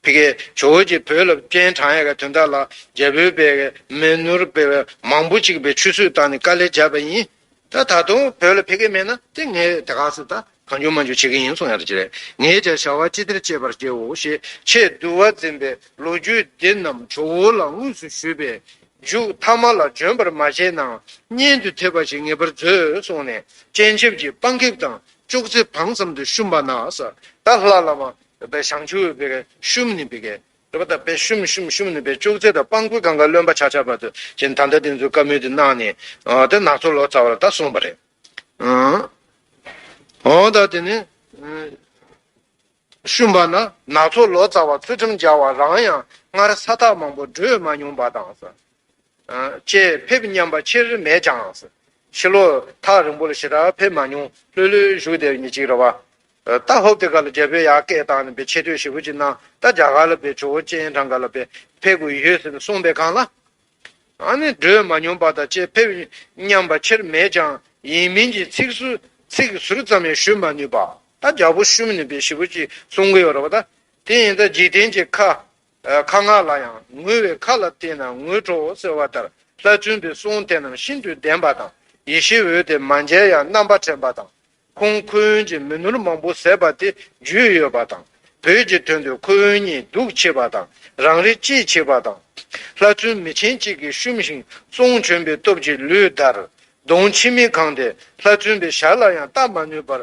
ཕ་གིའི་ཇོ་བོ་རྗེ་བོད་ལ་སྤྱན་དྲངས་ཡ་གི་དོན་དག་ལ་རྒྱལ་པོའི་པའི་མི་ནོར་པའི་མང་པོ་ཅིག་པའི་ཆུད་ཟོས་བཏང་ནས་དཀའ་ལས་བརྒྱབ་པ་ཡིན། ད་ད་དུང་བོད་ལ་ཕེབས་ཀྱི་མེད་ན་དེ་ངས་དེ་ག་ཟེར་ད་གང་བྱུང་མང་བྱུང་བྱེད་ཀྱི་ཡིན་གསུང་ཡ་རེད་ཅེས་རེད། ངས་ཀྱང་བྱ་བ་ཅི་བདེར་བྱེད་པར་བྱའོ་ཞེས་ཆེས་དུལ་བ་འཛིན་པའི་ལོ་རྒྱུས་འདི་རྣམས་ཇོ་བོ་ལ་དངོས་སུ་ཞུས་པས་མཇུག་ཐ་མ་ལ་འབྱོན་པར་མ་བྱས་ནའང་སྙན་དུ་ཐོས་པ་ཞིག་ངེས་པར་མཛོད་གསུངས་ནས་སྤྱན་ཆབ་ཀྱིས་པང་ཁེབས་དང་ཅོག་ཙེ་བང་ཙམ་དུ་བཤུམས་པ་ན་ཟེར། ད་ལྷ་བླ་མ་བྱང་ཆུབ་པའི་བཤུམས་ནི་པའི་རེད་པ། ད་དཔེ་བཤུམ་བཤུམ་བཤུམ་ནི་པའི་ཅོག་ཙེ་དང་པང་ཁེབས་གང་ག་རློན་པ་ཆག་ཆག་བར་དུ་ཅན་ད་ལྟ་དེ་ཚོའི་བཀའ་མོལ་དུ་གནང་ནས་དེ་ནག་ཚོ་ལོ་ཙཱ་བ་ལ་ད་གསུངས་པ་རེད། འོ་ད་དེ་ནི་བཤུམས་པ་ན་ནག་ཚོ་ལོ་ཙཱ་བ་ཚུལ་ཁྲིམས་རྒྱལ་བ་རང་ཡང་སྔར་ས་ཐག་མང་པོ་བགྲོད་མ་མྱོང་པ་དང་ཟེར། ཅེས་ཕེབས་སྙམ་པ་ཆེར་མེད་ཀྱང་ཟེར། ཕྱི་ལོགས་ཐག་རིང་པོ་ལ་ཞེ་དྲག་ཕེབས་མ་མྱོང་ལྷོད་ལྷོད་བཞུགས་བསྡད་ཉིན་གཅིག་རེད་བ། ད་ཧོབ་དེ་ག་ལ་རྒྱལ་པོས་ཡར་སྐད་བཏང་ནས་པའི་ཆེ་བསྟོད་ཞེ་པོ་ཅིག་གནང་། ད་རྒྱ་གར་ལ་པའི་ཇོ་བོ་སྤྱན་དྲངས་ག་ལ་པའི་ཕེབས་དགོས་ཡོད་ཟེར་ནས་གསུངས་པའི་སྒང་ལ། ཨ་ནི་བགྲོད་མ་མྱོང་པ་དང་བཅས་ཕེབས་སྙམ་པ་ཆེར་མེད་ཀྱང་ཡིན་མིན་གྱི་ཚིག་ཟུར་ཚིག་ཟུར་ཙམ་ཡང་ཞུ་མ་ནུས་པ། ད་རྒྱལ་པོ་བཤུམས་ནས་པའི་ཞེ་པོ་ཅིག་གསུང་གི་ཡོད་རེད་བ། ད་དེ་ཡིན་ད་འཇིག་རྟེན་གྱི་ཁ་ཁ་ངག་ལ་ཡང་ངུ་བའི་ཁ་ལ་བལྟས་ན་ངུ་འཕྲོ་ཟེར་བ་ལྟར་ལྷ་བཙུན་པའི་གསུང་དེ་རྣམས་ཤིན་ཏུ་བདེན་པ་དང་ཡེ་ཤེས་འོད་དེ་མ་མཇལ་ཡང་རྣམ་པར་དྲན་པ་དང་། ཁོང་ཁོ་ཡོན་གྱི་མི་ནོར་མང་པོ་ཟད་པ་དེ་རྒྱུས་ཡོད་པ་དང་། བོད་ཀྱི་དོན་དུ་ཁོ་ཡོན་གཉིས་སྡུག་ཆེ་བ་དང་རང་རེ་གཅེས་ཆེ་བ་དང་། ལྷ་བཙུན་མི་ཆེན་གཅིག་གིས་བཤུམས་ཤིང་གསུང་བྱོན་པའི་སྟོབས་ཀྱིས་ལུས་འདར། གདོང་མཆི་མས་གང་སྟེ་ལྷ་བཙུན་པའི་ཞལ་ལ་ཡང་བལྟ་མ་ནུས་པར།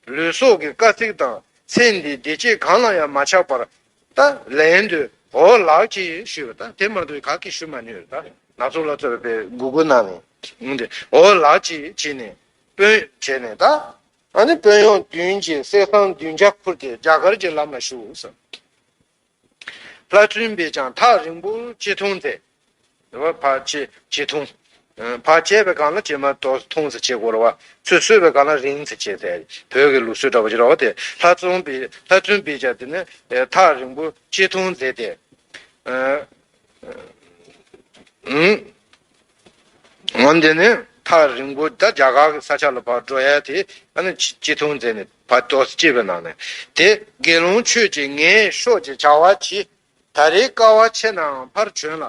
ལུས་སྲོག་གི་དཀའ་ཚེགས་དང་ཚེ་འདིའི་བདེ་སྐྱིད་གང་ལ་ཡང་མ་ཆགས་པར། ད་ལན་དུ་འོ་ལགས་ཀྱིས་ཞུས་པ། ད་དེ་མ་གཏོགས་ག་གིས་ཞུ་མ་ནུས། ད་ནག་ཚོ་ལ་ཚོར་བའི་སྒུག་སྒུག་གནང་ནས་འོ་ལགས་ཀྱིས་བྱས་ནས་དཔོན་བྱས་ནས་ད་ཨ་ནི་དཔོན་གཡོག་བདུན་གྱིས་གསེར་སྲང་བདུན་བརྒྱ་ཁུར་ཏེ་རྒྱ་གར་གྱི་ལམ་ལ་ཞུགས་སོ། ལྷ་བཙུན་པས་ཀྱང་ཐག་རིང་པོར་ཅི་ཐུང་མཛད། ཕར་ཅི་ཅི་ཐུང་། ཕར་བཅད་པའི་སྒང་ལ་བྱེ་མ་དོ་ཐུང་ཟེར་བྱེད་དགོས་རེད་བ། ཚུར་གསོས་པའི་སྒང་ལ་རིང་ཟེར་བྱེད་ཟེར། བོད་ཀྱི་ལུགས་སྲོལ་འདྲ་བོ་ཅིག་རེད་བ། དེ་ལྷ་བཙུན་པས་ལྷ་བཙུན་པས་ཀྱང་དེ་ནི་ཐག་རིང་པོ་ཅི་ཐུང་མཛད་དེ། འོན་ཏེ་ནི་ཐག་རིང་པོ་ད་རྒྱ་གར་གྱི་ས་ཆ་ལ་ཕར་འགྲོ་ཡ་དེ་ཨ་ནི་ཅི་ཅི་ཐུང་མཛད་ནས་ཕར་ཏོག་ཙམ་ཅེས་པའི་ནང་ནས་དེ་དགེ་སློང་ཁྱོད་ཀྱིས་ངའི་ཕྱོགས་ཀྱི་བྱ་བ་གྱིས། ད་རེས་དཀའ་བ་ཆེ་ནའང་ཕར་བྱོན་ལ་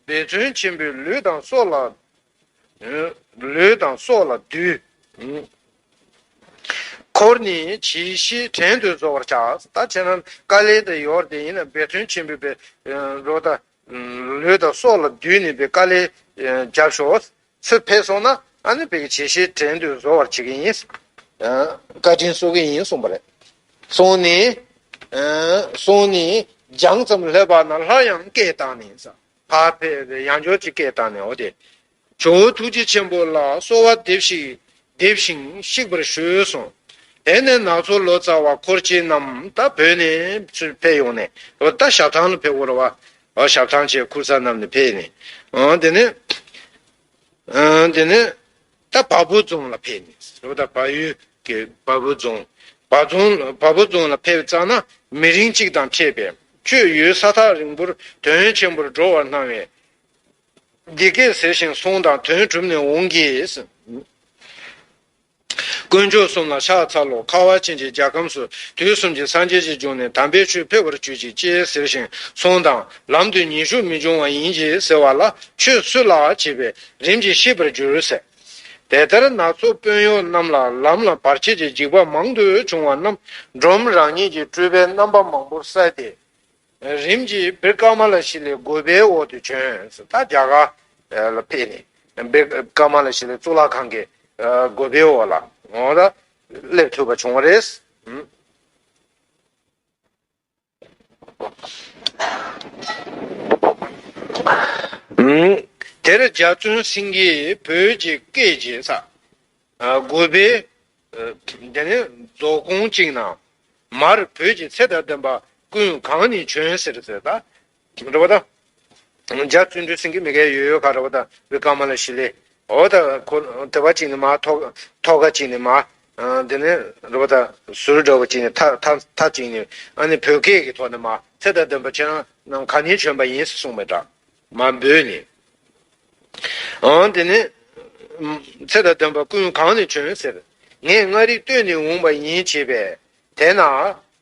འབད་བརྩོན་ཆེན་པོས་ལུས་དང་སྲོག་ལ། ལུས་དང་སྲོག་ལ་བསྡུས། འཁོར་ནི་ཇི་ཞིག་བྲན་དུ་བཟོ་བར་བྱ། ད་བྱས་ན་དཀའ་ལས་དེ་ཡོད་དེ་ཡིན་ན་འབད་བརྩོན་ཆེན་པོས་པའི་རོ་ད་ལུས་དང་སྲོག་ལ་བསྡུས་ནས་པའི་དཀའ་ལས་རྒྱབ་ཤོག་ཚུར་ཕེབས་སོང་ན་ཨ་ནི་བོད་ཀྱི་ཇི་ཞིག་བྲན་དུ་བཟོ་བར་བྱེད་ཀྱི་ཡིན། བཀའ་དྲིན་གསོ་གི་ཡིན་གསུངས་པ་རེད། གསུངས་ནས། གསུངས་ནས་རྒྱང་ཙམ་སླེབས་པ་ན་སླར་ཡང་སྐད་བཏང་ནས་ཕར་ཕེབས་ཡང་བསྐྱར་ཅིག་སྐད་བཏང་ནས་འོ་དེ། ཇོ་བོ་ཐུགས་རྗེ་ཆེན་པོ་ལ་གསོལ་བ་འདེབས་ཤིག་འདེབས་ཤིང་གཤེགས་པར་ཞུས་གསུངས། དེ་ནས་ནག་ཚོ་ལོ་ཙཱ་བ་འཁོར་བཅས་རྣམས་ད་བོད་ནས་ཕེབས་ཡོང་ནས་འོ་ད་ཞབས་ཐང་ལ་ཕེབས་དགོས་རེད་བ། འོ་ཞབས་ཐང་བཅས་ཁུར་ས་རྣམས་ནས་ཕེབས་ནས་འོ་དེ་ནས། ཨ། དེ་ནས་ད་བལ་པོ་རྫོང་ལ་ཕེབས་ནས་རེད་བ། ད་བལ་ཡུལ་གྱི་བལ་པོ་རྫོང་། བལ་རྫོང་བལ་པོ་རྫོང་ལ་ཕེབས་ཙ་ན་མི་རིང་གཅིག་དང་འཕྲད་པས་ཁྱོད་ཡུལ་ས་ཐག་རིང་པོར་དོན་ཆེན་པོར་འགྲོ་བར་སྣང་བས། འདི་སྐད་ཟེར་ཞིང་སོང་དང་དོན་གྲུབ་ནས་འོང་གིས། དཀོན་མཆོག་གསུམ་ལ་ཕྱག་འཚལ་ལོ། ཁ་བ་ཅན་གྱི་རྒྱལ་ཁམས་སུ་དུས་གསུམ་གྱི་སངས་རྒྱས་ཀྱི་འབྱུང་གནས་དམ་པའི་ཆོས་འཕེལ་བར་གྱུར་ཅིག་ཅེས་ཟེར་ཞིང་སོང་དང་ལམ་དུ་ཉེས་ཤོས་མི་འབྱུང་བ་ཡིན་གྱིས་ཟེར་བ་ལ་ཁྱོད་སུ་ལགས་བྱས་པས་རིམ་གྱིས་ཤེས་པར་འགྱུར་ཟེར། དེ་ལྟར་ནག་ཚོ་དཔོན་གཡོག་རྣམས་ལ་ལམ་ལ་བར་ཆད་ཀྱི་འཇིགས་པ་མང་དུ་བྱུང་བ་རྣམས་འབྲོམ་རང་ཉིད་ཀྱི་སྤྲུལ་པའི་རྣམ་པ་མང་པོར་གསལ་ཏེ། རིམ་གྱིས་བི་ཀ་མ་ལ་ཤི་ལའི་འགོ་པའི་འོག་ཏུ་བྱོན། ད་རྒྱ་གར་ལ་ཕེབས་ནས་བི་ཀ་མ་ལ་ཤི་ལའི་གཙུག་ལག་ཁང་གི་འགོ་པའི་འོག་ལ་འོ་ད་སླེབས་ཐུབ་པ་བྱུང་བ་རེད། དེར་རྒྱ་བཙུན་སེང་གེས་བོད་ཀྱི་སྐད་ཀྱིས་ས། འགོ་པའི། དེ་ནས་རྫོགས་གོང་གཅིག་ན། མར་བོད་ཀྱི་ཚེ་དང་ལྡན་པ་ཀུན་གང་ནས་བྱོན་ཟེར་ཟེར་ད། རེད་བ་ད། རྒྱ་བརྩོན་འགྲུས་སེང་གེ་མི་གའི་ཡོད་ཡོད་ག་རེད་བ་ད་བི་ཀ་མ་ལ་ཤི་ལེ། འོ་ད་ཁོ་དེ་བ་གཅིག་ནས་མར་ཐོག་ཐོག་ཁ་གཅིག་ནས་མར། དེ་ནས་རེད་བ་ད་ཟུར་འདྲ་བ་གཅིག་ནས་ཐག་ཐག་ཐག་གཅིག་ནས་ཨ་ནི་བོད་སྐད་ཀྱི་ཐོག་ནས་མར་ཚེ་དང་ལྡན་པ་ཁྱེད་རང་རྣམས་གང་ནས་བྱོན་པ་ཡིན་ཟེར་གསུངས་པའི་འདྲ། མ་འབོད་ནས། འོང་དེ་ནི། ཚེ་དང་ལྡན་པ་ཀུན་གང་ནས་བྱོན་ཟེར། ངས་མངའ་རིས་སྟོད་ནས་འོངས་པ་ཡིན་བྱས་པས། དེས་ན།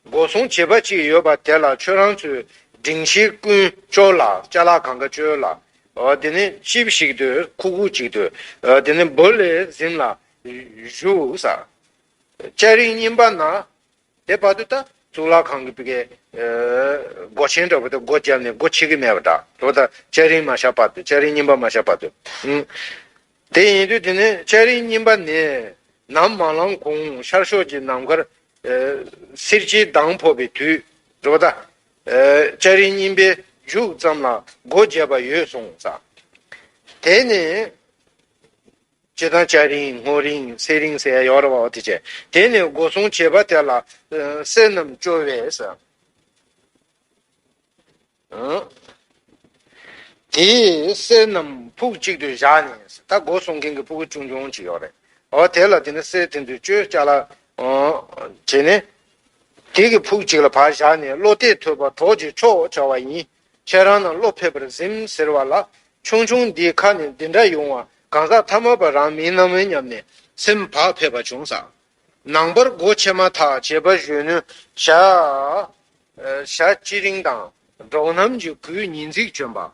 སྒོ་སྲུང་བྱེད་པ་ཅིག་ཡོད་པ་དེ་ལ་ཁྱོད་རང་ཚོས་འབྲིང་ཤེས་ཀུན་སྐྱོར་ལ་ཅ་ལག་གང་ག་སྐྱོར་ལ། ཨོ་དེ་ནས་ཅིབ་ཞིག་ཏུ་ཁུག་ཁུག་ཅིག་ཏུ། ཨོ་དེ་ནས་བུ་ལས་གཟིམ་ལ་བཞུགས་ས། སྐྱ་རེངས་སྙིམ་པ་ན། དེ་བར་དུ་ད་གཙུག་ལག་ཁང་གི་བི་གའི་སྒོ་ཆེན་འདྲ་པོ་དེ་སྒོ་བརྒྱབ་ནས་སྒོ་ཕྱེ་གི་མེད་པ་འདྲ། དེ་བ་ད་སྐྱ་རེངས་མ་ཤར་བར་དུ། སྐྱ་རེངས་སྙིམ་པ་མ་ཤར་བར་དུ། ཨུམ། དེ་ཡིན་དུས་དེ་ནས་སྐྱ་རེངས་སྙིམ་པ་ནས། ནམ་མ་ལངས་གོང་ཤར་ཕྱོགས་ཀྱི་ནམ་མཁར། ཨེ། སེར་བྱེས་གདངས་ཕོག་པའི་དུས། རེད་པ་ད། ཨེ། སྐྱ་རེངས་སྙིམ་པའི་མཇུག་ཙམ་ལ་སྒོ་བརྒྱབ་པ་ཡོད་གསུངས་ས། དེ་ནས། སྤྱིར་བཏང་སྐྱ་རེངས་སྔོ་རེངས་སེར་རེངས་ཟེར་ཡ་ཡོད་རེད་པ། འོ་དེ་བྱས། དེ་ནས་སྒོ་སྲུང་བྱེད་པ་དེ་ལ། ཨེ། བསེར་རྣམས་སྐྱོར་བས་ཟེར། ཨང་། དེས་བསེར་རྣམས་ཕུག་གཅིག་ཏུ་བཞག་ནས། ད་སྒོ་སྲུང་མཁན་གྱི་ཕྲུ་གུ་ཆུང་ཆུང་ཅིག་ཡོད་རེད། འོ་དེ་ལ་དེ་ནི་བསེར་དེ་ཚོས་བཅོས་ཅ་ལག་ཨང་། བྱས་ནས། དེ་གི་ཕུག་གཅིག་ལ་ཕར་བཞག་ནས། བློ་གཏད་ཐུབ་པ་གྲོགས་ཀྱི་མཆོག་བྱ་བ་ཡིན། ཁྱེད་རང་རྣམས་བློ་ཕེབས་པར་གཟིམ་ཟེར་བ་ལ། ཆུང་ཆུང་འདིའི་ཁ་ནས་འདི་འདྲ་ཡོང་བ་གང་ཟག་ཐ་མལ་པ་རང་མིན་ནམ་སྙམ་ནས་སེམས་བག་ཕེབས་པ་བྱུང་ས། ནངས་པར་སྒོ་ཕྱེ་མ་ཐག་བྱེད་པ་གཞོན་ནུ་ཞྭ། ཨ། ཞྭ་སྤྱི་རིང་དང་འབྲོག་གནམ་གྱི་གོས་ཉིན་གཟིགས་བྱོན་པ།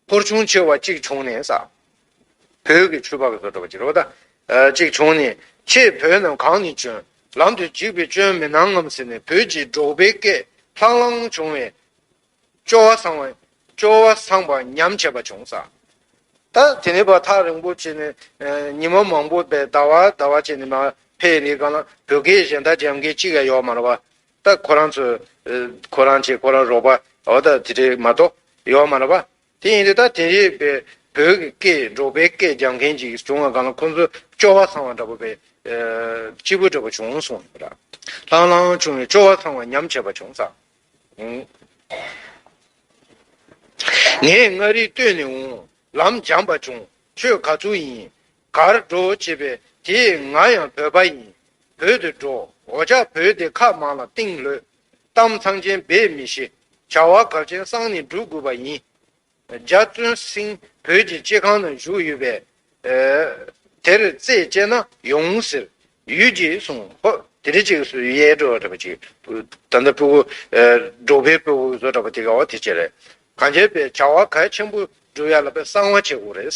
ཕོར་ཆུང་ཆེ་བ་གཅིག་བྱུང་ནས་ས། བོད་ཀྱི་ཆུ་ཕག་གི་བཟོ་འདྲ་པོ་ཅིག་རེད་པ་ད། ཨ། གཅིག་བྱུང་ནས། ཁྱེད་བོད་རྣམས་གང་ནས་བྱོན། ལམ་དུ་འཇིགས་པའི་སྐྱོན་མི་སྣང་ངམ་ཟེར་ནས། བོད་ཀྱི་འབྲོག་པའི་སྐད་ལྷང་ལྷང་བྱུང་བས། སྐྱོ་བ་སངས་པ། སྐྱོ་བ་སངས་པ་ཉམས་བྱས་པ་བྱུང་ས། ད་དེ་ནས་ཕར་ཐག་རིང་པོ་བྱས་ནས། ཨ། ཉི་མ་མང་པོ་བས་ཟླ་བ་ཟླ་བ་བྱས་ནས་མར་ཕེབས་ནས་གང་ལ་བོད་སྐད་གཞན་དག་སྦྱང་མཁན་གཅིག་ཡང་ཡོད་མ་རེད་པ། ད་ཁོ་རང་ཚོ། ཨ། ཁོ་རང་བྱས་ཁོ་རང་རོགས་པ། འོ་ད་དེ་འདྲ་མ་གཏོགས་ཡོད་མ་རེད་པ། དེ་ཡིན་དུས་ད་དེ་རིང་བོད་ཀྱི་སྐད། འབྲོག་པའི་སྐད་སྦྱང་མཁན་ཅིག་བྱུང་བ་གང་ལ་ཁོ་ཚོ་སྐྱོ་བ་སངས་པ་འདྲ་པོ་བས། ཨ། སྐྱིད་པོ་འདྲ་པོ་བྱུང་སོང་ར། ལྷང་ལྷང་བྱུང་བས་སྐྱོ་བ་སངས་པ་ཉམས་བྱས་པ་བྱུང་ས། ཨང་། ངས་མངའ་རིས་སྟོད་ནས་འོང་། ལམ་འབྱངས་པ་བྱུང་། ཁྱོད་ག་ཚོད་ཡིན། གར་འགྲོ་བྱས་པས། དེས་ང་ཡང་བོད་པ་ཡིན། བོད་དུ་འགྲོ། འོ་ཅག་བོད་དེ་ཁ་མང་ལ་གཏིང་ལྷོད། གཏམ་ཚངས་ཆེན་སྦས་མི་ཤེས། བྱ་བ་གལ་ཆེན་གསང་ནས་སྒྲུབ་དགོས་པ་ཡིན། རྒྱ་བཙུན་སེང་བོད་ཀྱི་སྤྱི་ཁང་ན་བཞུགས་ཡོད་པས། ཨེ། དེར་རྩད་བཅད་ན་ཡོང་ཟེར། ཡུལ་གྱིས་གསུངས། ཧོ། དེ་རིང་ཅིག་སུ་ཡལ་འགྲོ་འདྲ་པོ་ཅིག་ད་ལྟ་ཕྲུ་གུ། ཨེ། འབྲོག་པའི་ཕྲུ་གུ་བཟོ་འདྲ་པོ་དེ་ག་བ་དེ་བྱས་རེད། གང་བྱས་པས་བྱ་བ་གལ་ཆེན་པོ་སྒྲུབ་ཡ་ལ་པའི་གསང་བ་བྱེད་དགོས་རེད།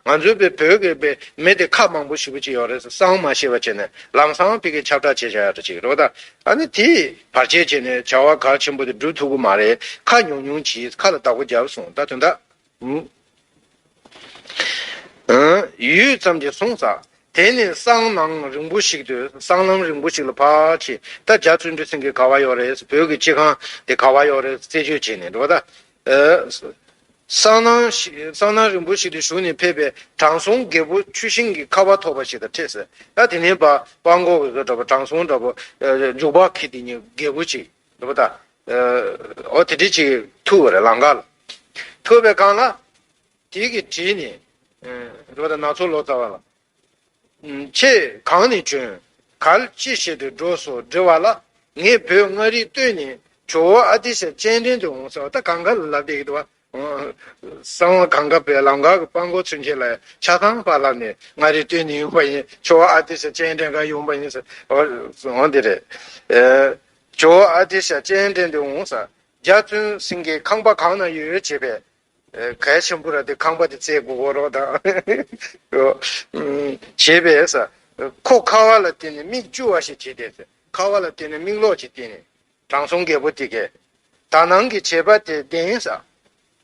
ཨ། ང་ཚོའི་པའི་བོད་ཀྱི་པའི་མི་དེ་ཁ་མང་པོ་ཞེ་པོ་ཅིག་ཡོད་རེད། གསང་མ་ཤེས་པ་བྱས་ནས་ལམ་སང་ཕ་གིར་ཁྱབ་བསྒྲགས་བྱེད་བྱ་ཡ་འདྲ་ཅིག་རེད་པ་ད། ཨ་ནི་དེ་བར་ཆད་བྱས་ནས་བྱ་བ་གལ་ཆེན་པོ་དེ་སྒྲུབ་ཐུབ་ཀྱི་མ་རེད། ཁ་ཉུང་ཉུང་གྱིས་ཁ་ལ་བདག་པོ་རྒྱབ་སོང་ད་དོན་དག་ཨང་། ཡུད་ཙམ་གྱིས་གསུངས་ས། དེ་ནས་སང་ལམ་རིང་པོ་ཞིག་ཏུ། སང་ལམ་རིང་པོ་ཞིག་ལ་ཕར་ཕྱིན། ད་རྒྱ་བརྩོན་འགྲུས་སེང་གེ་ག་བ་ཡོད་རེད། བོད་ཀྱི་སྤྱི་ཁང་དེ་ག་བ་ཡོད་རེད། རྩད་གཅོད་བྱས་ནས་འགྲོ་བ་ད། ཨ། སང་ལམ་ཞིག་སང་ལམ་རིང་པོ་ཞིག་ཏུ་བཞུགས་ནས་ཕེབས་པའི་དྲང་སྲོང་རྒད་པོ་ཆུ་ཤིང་གི་ཁ་བ་ཐོགས་པ་ཞིག་དང་འཕྲད་ཟེར། ད་དེ་ནས་པ་སྤང་གོ་གི་བཟོ་འདྲ་པོ། དྲང་སྲོང་འདྲ་པོ། ཨ། རྒྱུག་པ་ཁྱེར་དེ་ཉིད་རྒད་པོ་ཅིག་འདུག་པ་ད། ཨ། འོ་དེ་འདྲ་ཅིག་ཐུག་པ་རེད་ལམ་ཁ་ལ། ཐུག་པའི་སྒང་ལ། དེ་གིས་དྲིས་ནས། ཨ། རེད་པ་ད། ནག་ཚོ་ལོ་ཙཱ་བ་ལ། ཁྱེད་གང་ནས་བྱོན། གར་ཅི་བྱེད་དུ་འགྲོ་སོགས་དྲི་བ་ལ། ངས་བོད་མངའ་རིས་སྟོད་ནས་ཇོ་བོ་ཨ་ཏི་ཤ་སྤྱན་འདྲེན་དུ་འོང་ཟེར་བ། ད་གང་ག་ལ་ལབ་བསྡད་ཀྱི་འདུག་བ། གསང་བ་གང་ག་པའི་ལམ་ཁ་གི་སྤང་གོ་ཚུན་ཆད་ལ་ཆ་ཚང་པ་ལབ་ནས། མངའ་རིས་སྟོད་ནས་ཡོང་པ་ཡིན། ཇོ་བོ་ཨ་ཏི་ཤ་སྤྱན་འདྲེན་ག་ཡོང་པ་ཡིན་ཟེར། འོ་འདི་རེད། ཨེ། ཇོ་བོ་ཨ་ཏི་ཤ་སྤྱན་འདྲེན་དུ་འོང་ཟེར། རྒྱ་བཙུན་སེང་གེ་ཁང་པ་གང་ན་ཡོད་བྱས་པས། ཨེ། གལ་ཆེན་པོ་ར་དེ་ཁང་པ་དེ་བཙལ་དགོས་གོ་རོགས་དང་། བྱས་པས་ས། ཁོ་ཁ་བ་ལ་བལྟས་ནས་མིག་བཅུ་བ་ཞིག་བྱས་ཏེ་ས། ཁ་བ་ལ་བལྟས་ནས་མིག་ལོག་ཅིག་བལྟས་ནས། དྲང་སྲོང་རྒད་པོ་དེ་གས། ད་ནང་གི་བྱེད་པ་དེ་བདེན་ས།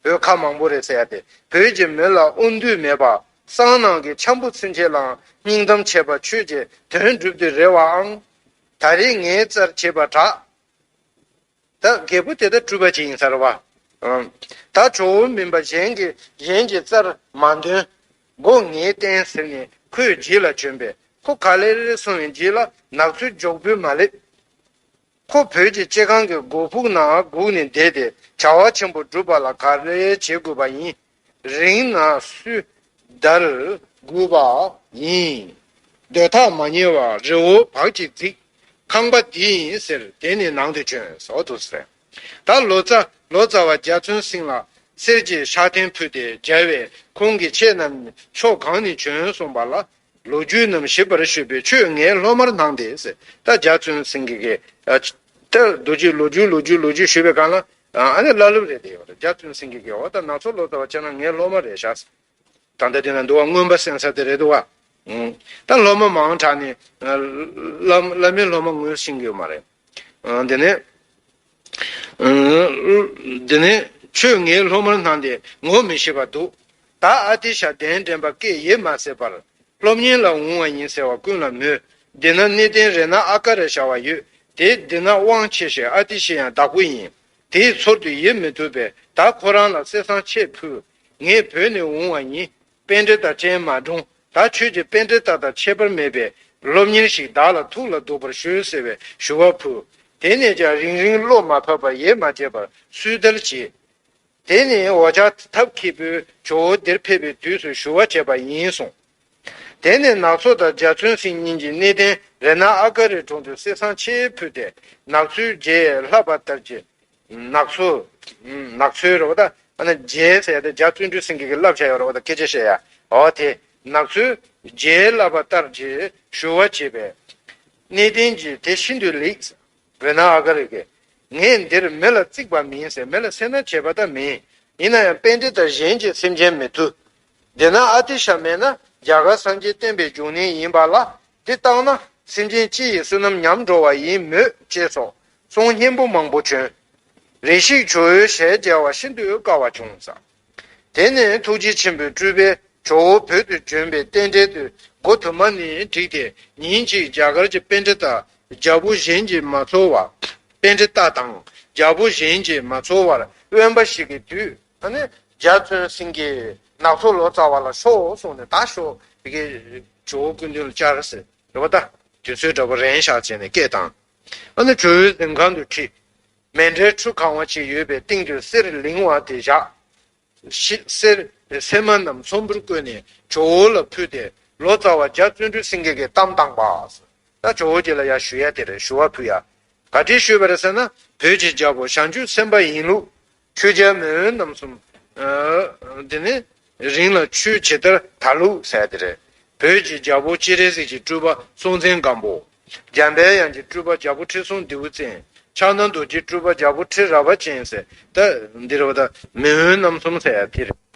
བོད་ཁ་མང་པོ་རེད་ཟེར་ཡ་དེ། བོད་ཀྱི་མི་ལ་དབུ་མདུད་མེད་པ། སང་ནང་གི་འཆམ་པོ་ཚུན་ཆད་ལའང་སྙིང་གཏམ་བྱས་པ་ཁྱོད་ཀྱིས་དོན་འགྲུབ་དུ་རེ་བའང་། ད་རེས་ངའི་རྩར་བྱེད་པ་དྲག་ད་རྒད་པོ་དེ་ད་སྤྲུལ་པ་ཅིག་ཡིན་ས་རེད་བ། ཨང་། ད་ཇོ་བོ་མིན་པ་གཞན་གྱི་གཞན་གྱི་རྩར་མ་འདོན། མགོ་ངས་བསྟན་ཟེར་ནས་ཁོའི་རྗེས་ལ་བྱོན་པས། ཁོ་ག་ལེར་སོང་བའི་རྗེས་ལ་ནག་ཚོའི་འཇོག་པོས་མ་སླེབས། ཁོ་བོད་ཀྱི་སྤྱི་ཁང་གི་སྒོ་ཕུག་ན་སྒུག་ནས་བསྡད་དེ། བྱ་བ་ཆེན་པོ་སྒྲུབ་པ་ལ་ག་ལེར་བྱེད་དགོས་པ་ཡིན། རིང་ན་སུས་བདར་དགོས་པ་ཡིན། སྡོད་ཐག་མ་ཉེ་བར་རི་བོ་བག་ཅིག་འཛེགས། ཁང་པ་འདི་ཡིན་ཟེར། དེ་ནས་ནང་དུ་བྱོན་སོ་དུ་ཟེར། ད་ལོ་ཙཱ་ལོ་ཙཱ་བ་རྒྱ་བཙུན་སེང་ལ་གསེར་གྱི་ཕྱག་ཐེངས་ཕུལ་ཏེ་མཇལ་བས། ཁོང་གིས་ཁྱེད་རྣམས་ཕྱོགས་གང་ནས་བྱོན་གསུངས་པ་ལ། ལོ་རྒྱུས་རྣམས་ཞིབ་པར་ཞུས་པས། ཁྱོད་ངའི་སློབ་མར་སྣང་སྟེ་ཟེར། ད་རྒྱ་བཙུན་སེང་གེ་གིས། ཨ། ད་རྡོ་རྗེ་ལོ་རྒྱུས་ལོ་རྒྱུས་ལོ་རྒྱུས་ཞུས་པའི་སྒང་ལ། ཨ་ནི་བླ་སློབ་རེད་དེ་ཡོད་རེད། རྒྱ་བཙུན་སེང་གེ་གིས་འོ་ད་ནག་ཚོ་ལོ་ཙཱ་བ་བྱས་ན་ངའི་སློབ་མ་རེད་ཤག་ད་ལྟ་དེ་ན་འདུག་བ། རྔོན་པ་སེང་ས་དེ་རེད་འདུག་བ། ད་སློབ་མ་མང་དྲགས་ནས་བླ་བླ་མའི་སློབ་མ་ངོས་ཤེས་ཀྱི་ཡོད་མ་རེད། དེ་ནས་དེ་ནས་ཁྱོད་ངའི་སློབ་མར་སྣང་སྟེ་ངོ་མི་ཤེས་པར་འདུག་ད་ཨ་ཏི་ཤ་གདན་འདྲེན་པ་སྐད་ཡིད་མ་གསལ་བར་སློབ་གཉེར་ལ་འོང་བ་ཡིན་ཟེར་བ་ཀུན་ལ་མོས། འདི་ན་གནས་བརྟན་རཏྣ་ཨ་ཀ་ར་བྱ་བ་ཡོད། དེ་འདི་ན་དབང་ཆེ་ཞིང་ཨ་ཏི་ཤ་ཡང་བདག་པོ་ཡིན། དེའི་ཚུལ་དུ་ཡིད་མི་བཏུབ་པས་ད་ཁོ་རང་ལ་གསེར་སྲང་ཕྱེད་ཕུལ། ངས་བོད་ནས་འོང་བ་ཡིན། པཎྜི་ཏ་ཅན་མ་འགྲོངས། ད་ཁྱོད་ཀྱིས་པཎྜི་ཏ་དང་ཁྱད་པར་མེད་པའི་སློབ་གཉེར་ཞིག་བདག་ལ་ཐུགས་ལ་འདོགས་པར་ཞུ་ཟེར་བའི་ཞུ་བ་ཕུལ། དེ་ནས་ཀྱང་རིང་རིང་བློ་མ་བབས་པར་ཡིད་མ་ཆེས་པར་སུས་བདར་བྱེད། དེ་ནས་འོ་ཅག་ཐབས་མཁས་པོས་ཇོ་བོ་འདིར་ཕེབས་པའི་དུས་སུ་ཞུ་བ་བྱས་པ་ཡིན་གསུངས། དེ་ནས་ནག་ཚོ་དང་འཇའ་ཚོན་སེང་གཉིས་ཀྱིས་གནས་བརྟན་རཏྣ་ཨ་ཀ་རའི་དྲུང་དུ་གསེར་སྲང་ཕྱེད་ཕུལ་ཏེ་ནག་ཚོའི་རྗེས་བསླབ་པ་ལྟར་གྱི། ནག་ཚོ། ནག་ཚོའི་རེད་བ་ད། ཨ་ནི་རྗེས་ཟེར་ཡ་དེ་རྒྱ་བརྩོན་འགྲུས་སེང་གེ་གི་བསླབ་བྱ་ཡོད་རེད་བ་ད། སྐད་ཆ་བཤད་ཡ། འོ་དེ་ནག་ཚོའི་རྗེས་བསླབ་པ་ལྟར་གྱི་ཞུ་བ་བྱས་པས། གནས་བརྟན་གྱིས་དེ་ཤིན་ཏུ་ལེགས། རཏྣ་ཨ་ཀ་ར་གིས། ངས་འདིར་མི་ལ་བརྩིགས་པ་མིན་ཟེར། མི་ལ་སེར་སྣ་བྱས་པ་ད་མིན། ཡིན་ན་ཡང་པཎྜི་ཏ་གཞན་གྱིས་སེམས་ཅན་མི་ཐུབ། འདི་ན་ཨ་ཏི་ཤ་མེད་ན་རྒྱ་གར་སངས་རྒྱས་བསྟན་པའི་འབྱུང་གནས་ཡིན་པ་ལ། འདི་བཏང་ན་སེམས་ཅན་སྤྱི་ཡི་བསོད་ནམས་ཉམས་འགྲོ་བ་ཡིན་མོད་ཅེས་སོགས་གསུང་སྙན་པོ་མང་པོ་བྱོན། རེ་ཞིག་ཇོ་བོའི་ཞལ་མཇལ་བ་ཤིན་ཏུ་དཀའ་བ་བྱུང་ས། དེ་ནས་ཐུགས་རྗེ་ཆེན་པོའི་སྤྲུལ་པས་ཇོ་བོ་བོད་དུ་བྱོན་པའི་རྟེན་འབྲེལ་དུ་འགོ་དུ་མ་ནས་བསྒྲིགས་ཏེ། ཉིན་གཅིག་རྒྱ་གར་གྱི་པཎྜི་ཏ་རྒྱལ་པོ་གཞན་གྱིས་མ་ཚོར་བ། པཎྜི་ཏ་དང་རྒྱལ་པོ་གཞན་གྱིས་མ་ཚོར་བར་དབེན་པ་ཞིག་གི་དུས། ཨ་ནི་རྒྱ་བརྩོན་སེང་གེས་ནག་ཚོ་ལོ་ཙཱ་བ་ལ་ཤོག་གསུངས་ནས། ད་ཤོག་དེ་གའི་ཇོ་བོ་སྐུ་མདུན་ལ་བཅར་ཟེར་རེད་བ་ད། དུས་ཚོད་འདྲ་པོ་རན་ཤག་བྱས་ནས་སྐད་བཏང་། ཨ་ནི་ཇོ་བོའི་གཟིམ་ཁང་དུ་ཁྲིད། མཎྜལ་ཁྲུ་གང་བ་ཅིག་ཡོད་པའི་སྟེང་དུ་གསེར་ལིང་བ་དེ་བཞག། ཤི་གསེར་སེར་མ་རྣམས་ཚོམ་བུར་བཀོད་ནས་ཇོ་བོ་ལ་ཕུལ་ཏེ། ལོ་ཙཱ་བ་རྒྱ་བརྩོན་འགྲུས་སེང་གེ་གིས་གཏམ་བཏང་པ། ད་ཇོ་བོ་རྗེ་ལ་ཡར་ཞུ་ཡ་དེ་རེད། ཞུ་བ་ཕུལ་ཡ། ག་འདྲས་ཞུས་པ་རེད་ཟེར་ན། བོད་ཀྱི་རྒྱལ་པོ་བྱང་ཆུབ་སེམས་དཔའ་ཡིན་ལུགས། ཆོས་རྒྱལ་མེས་དབོན་རྣམ་གསུམ། ཨ། དེ་ནས་རིང་ལ་ཆོས་ཇི་ལྟར་དར་ལུགས་ཟེར་དེ་རེད། བོད་ཀྱི་རྒྱལ་པོ་སྤྱན་རས་གཟིགས་ཀྱི་སྤྲུལ་པ་སྲོང་བཙན་སྒམ་པོ། འཇམ་དཔལ་དབྱངས་ཀྱི་སྤྲུལ་པ་རྒྱལ་པོ་ཁྲི་སྲོང་ལྡེའུ་བཙན། ཕྱག་ན་རྡོ་རྗེའི་སྤྲུལ་པ་རྒྱལ་པོ་ཁྲི་རལ་པ་ཅན་ཟེར། ད་འདི་རེད་བ་ད། མེས་དབོན་རྣམ་གསུམ་ཟེར་ཡ་དེ་རེད།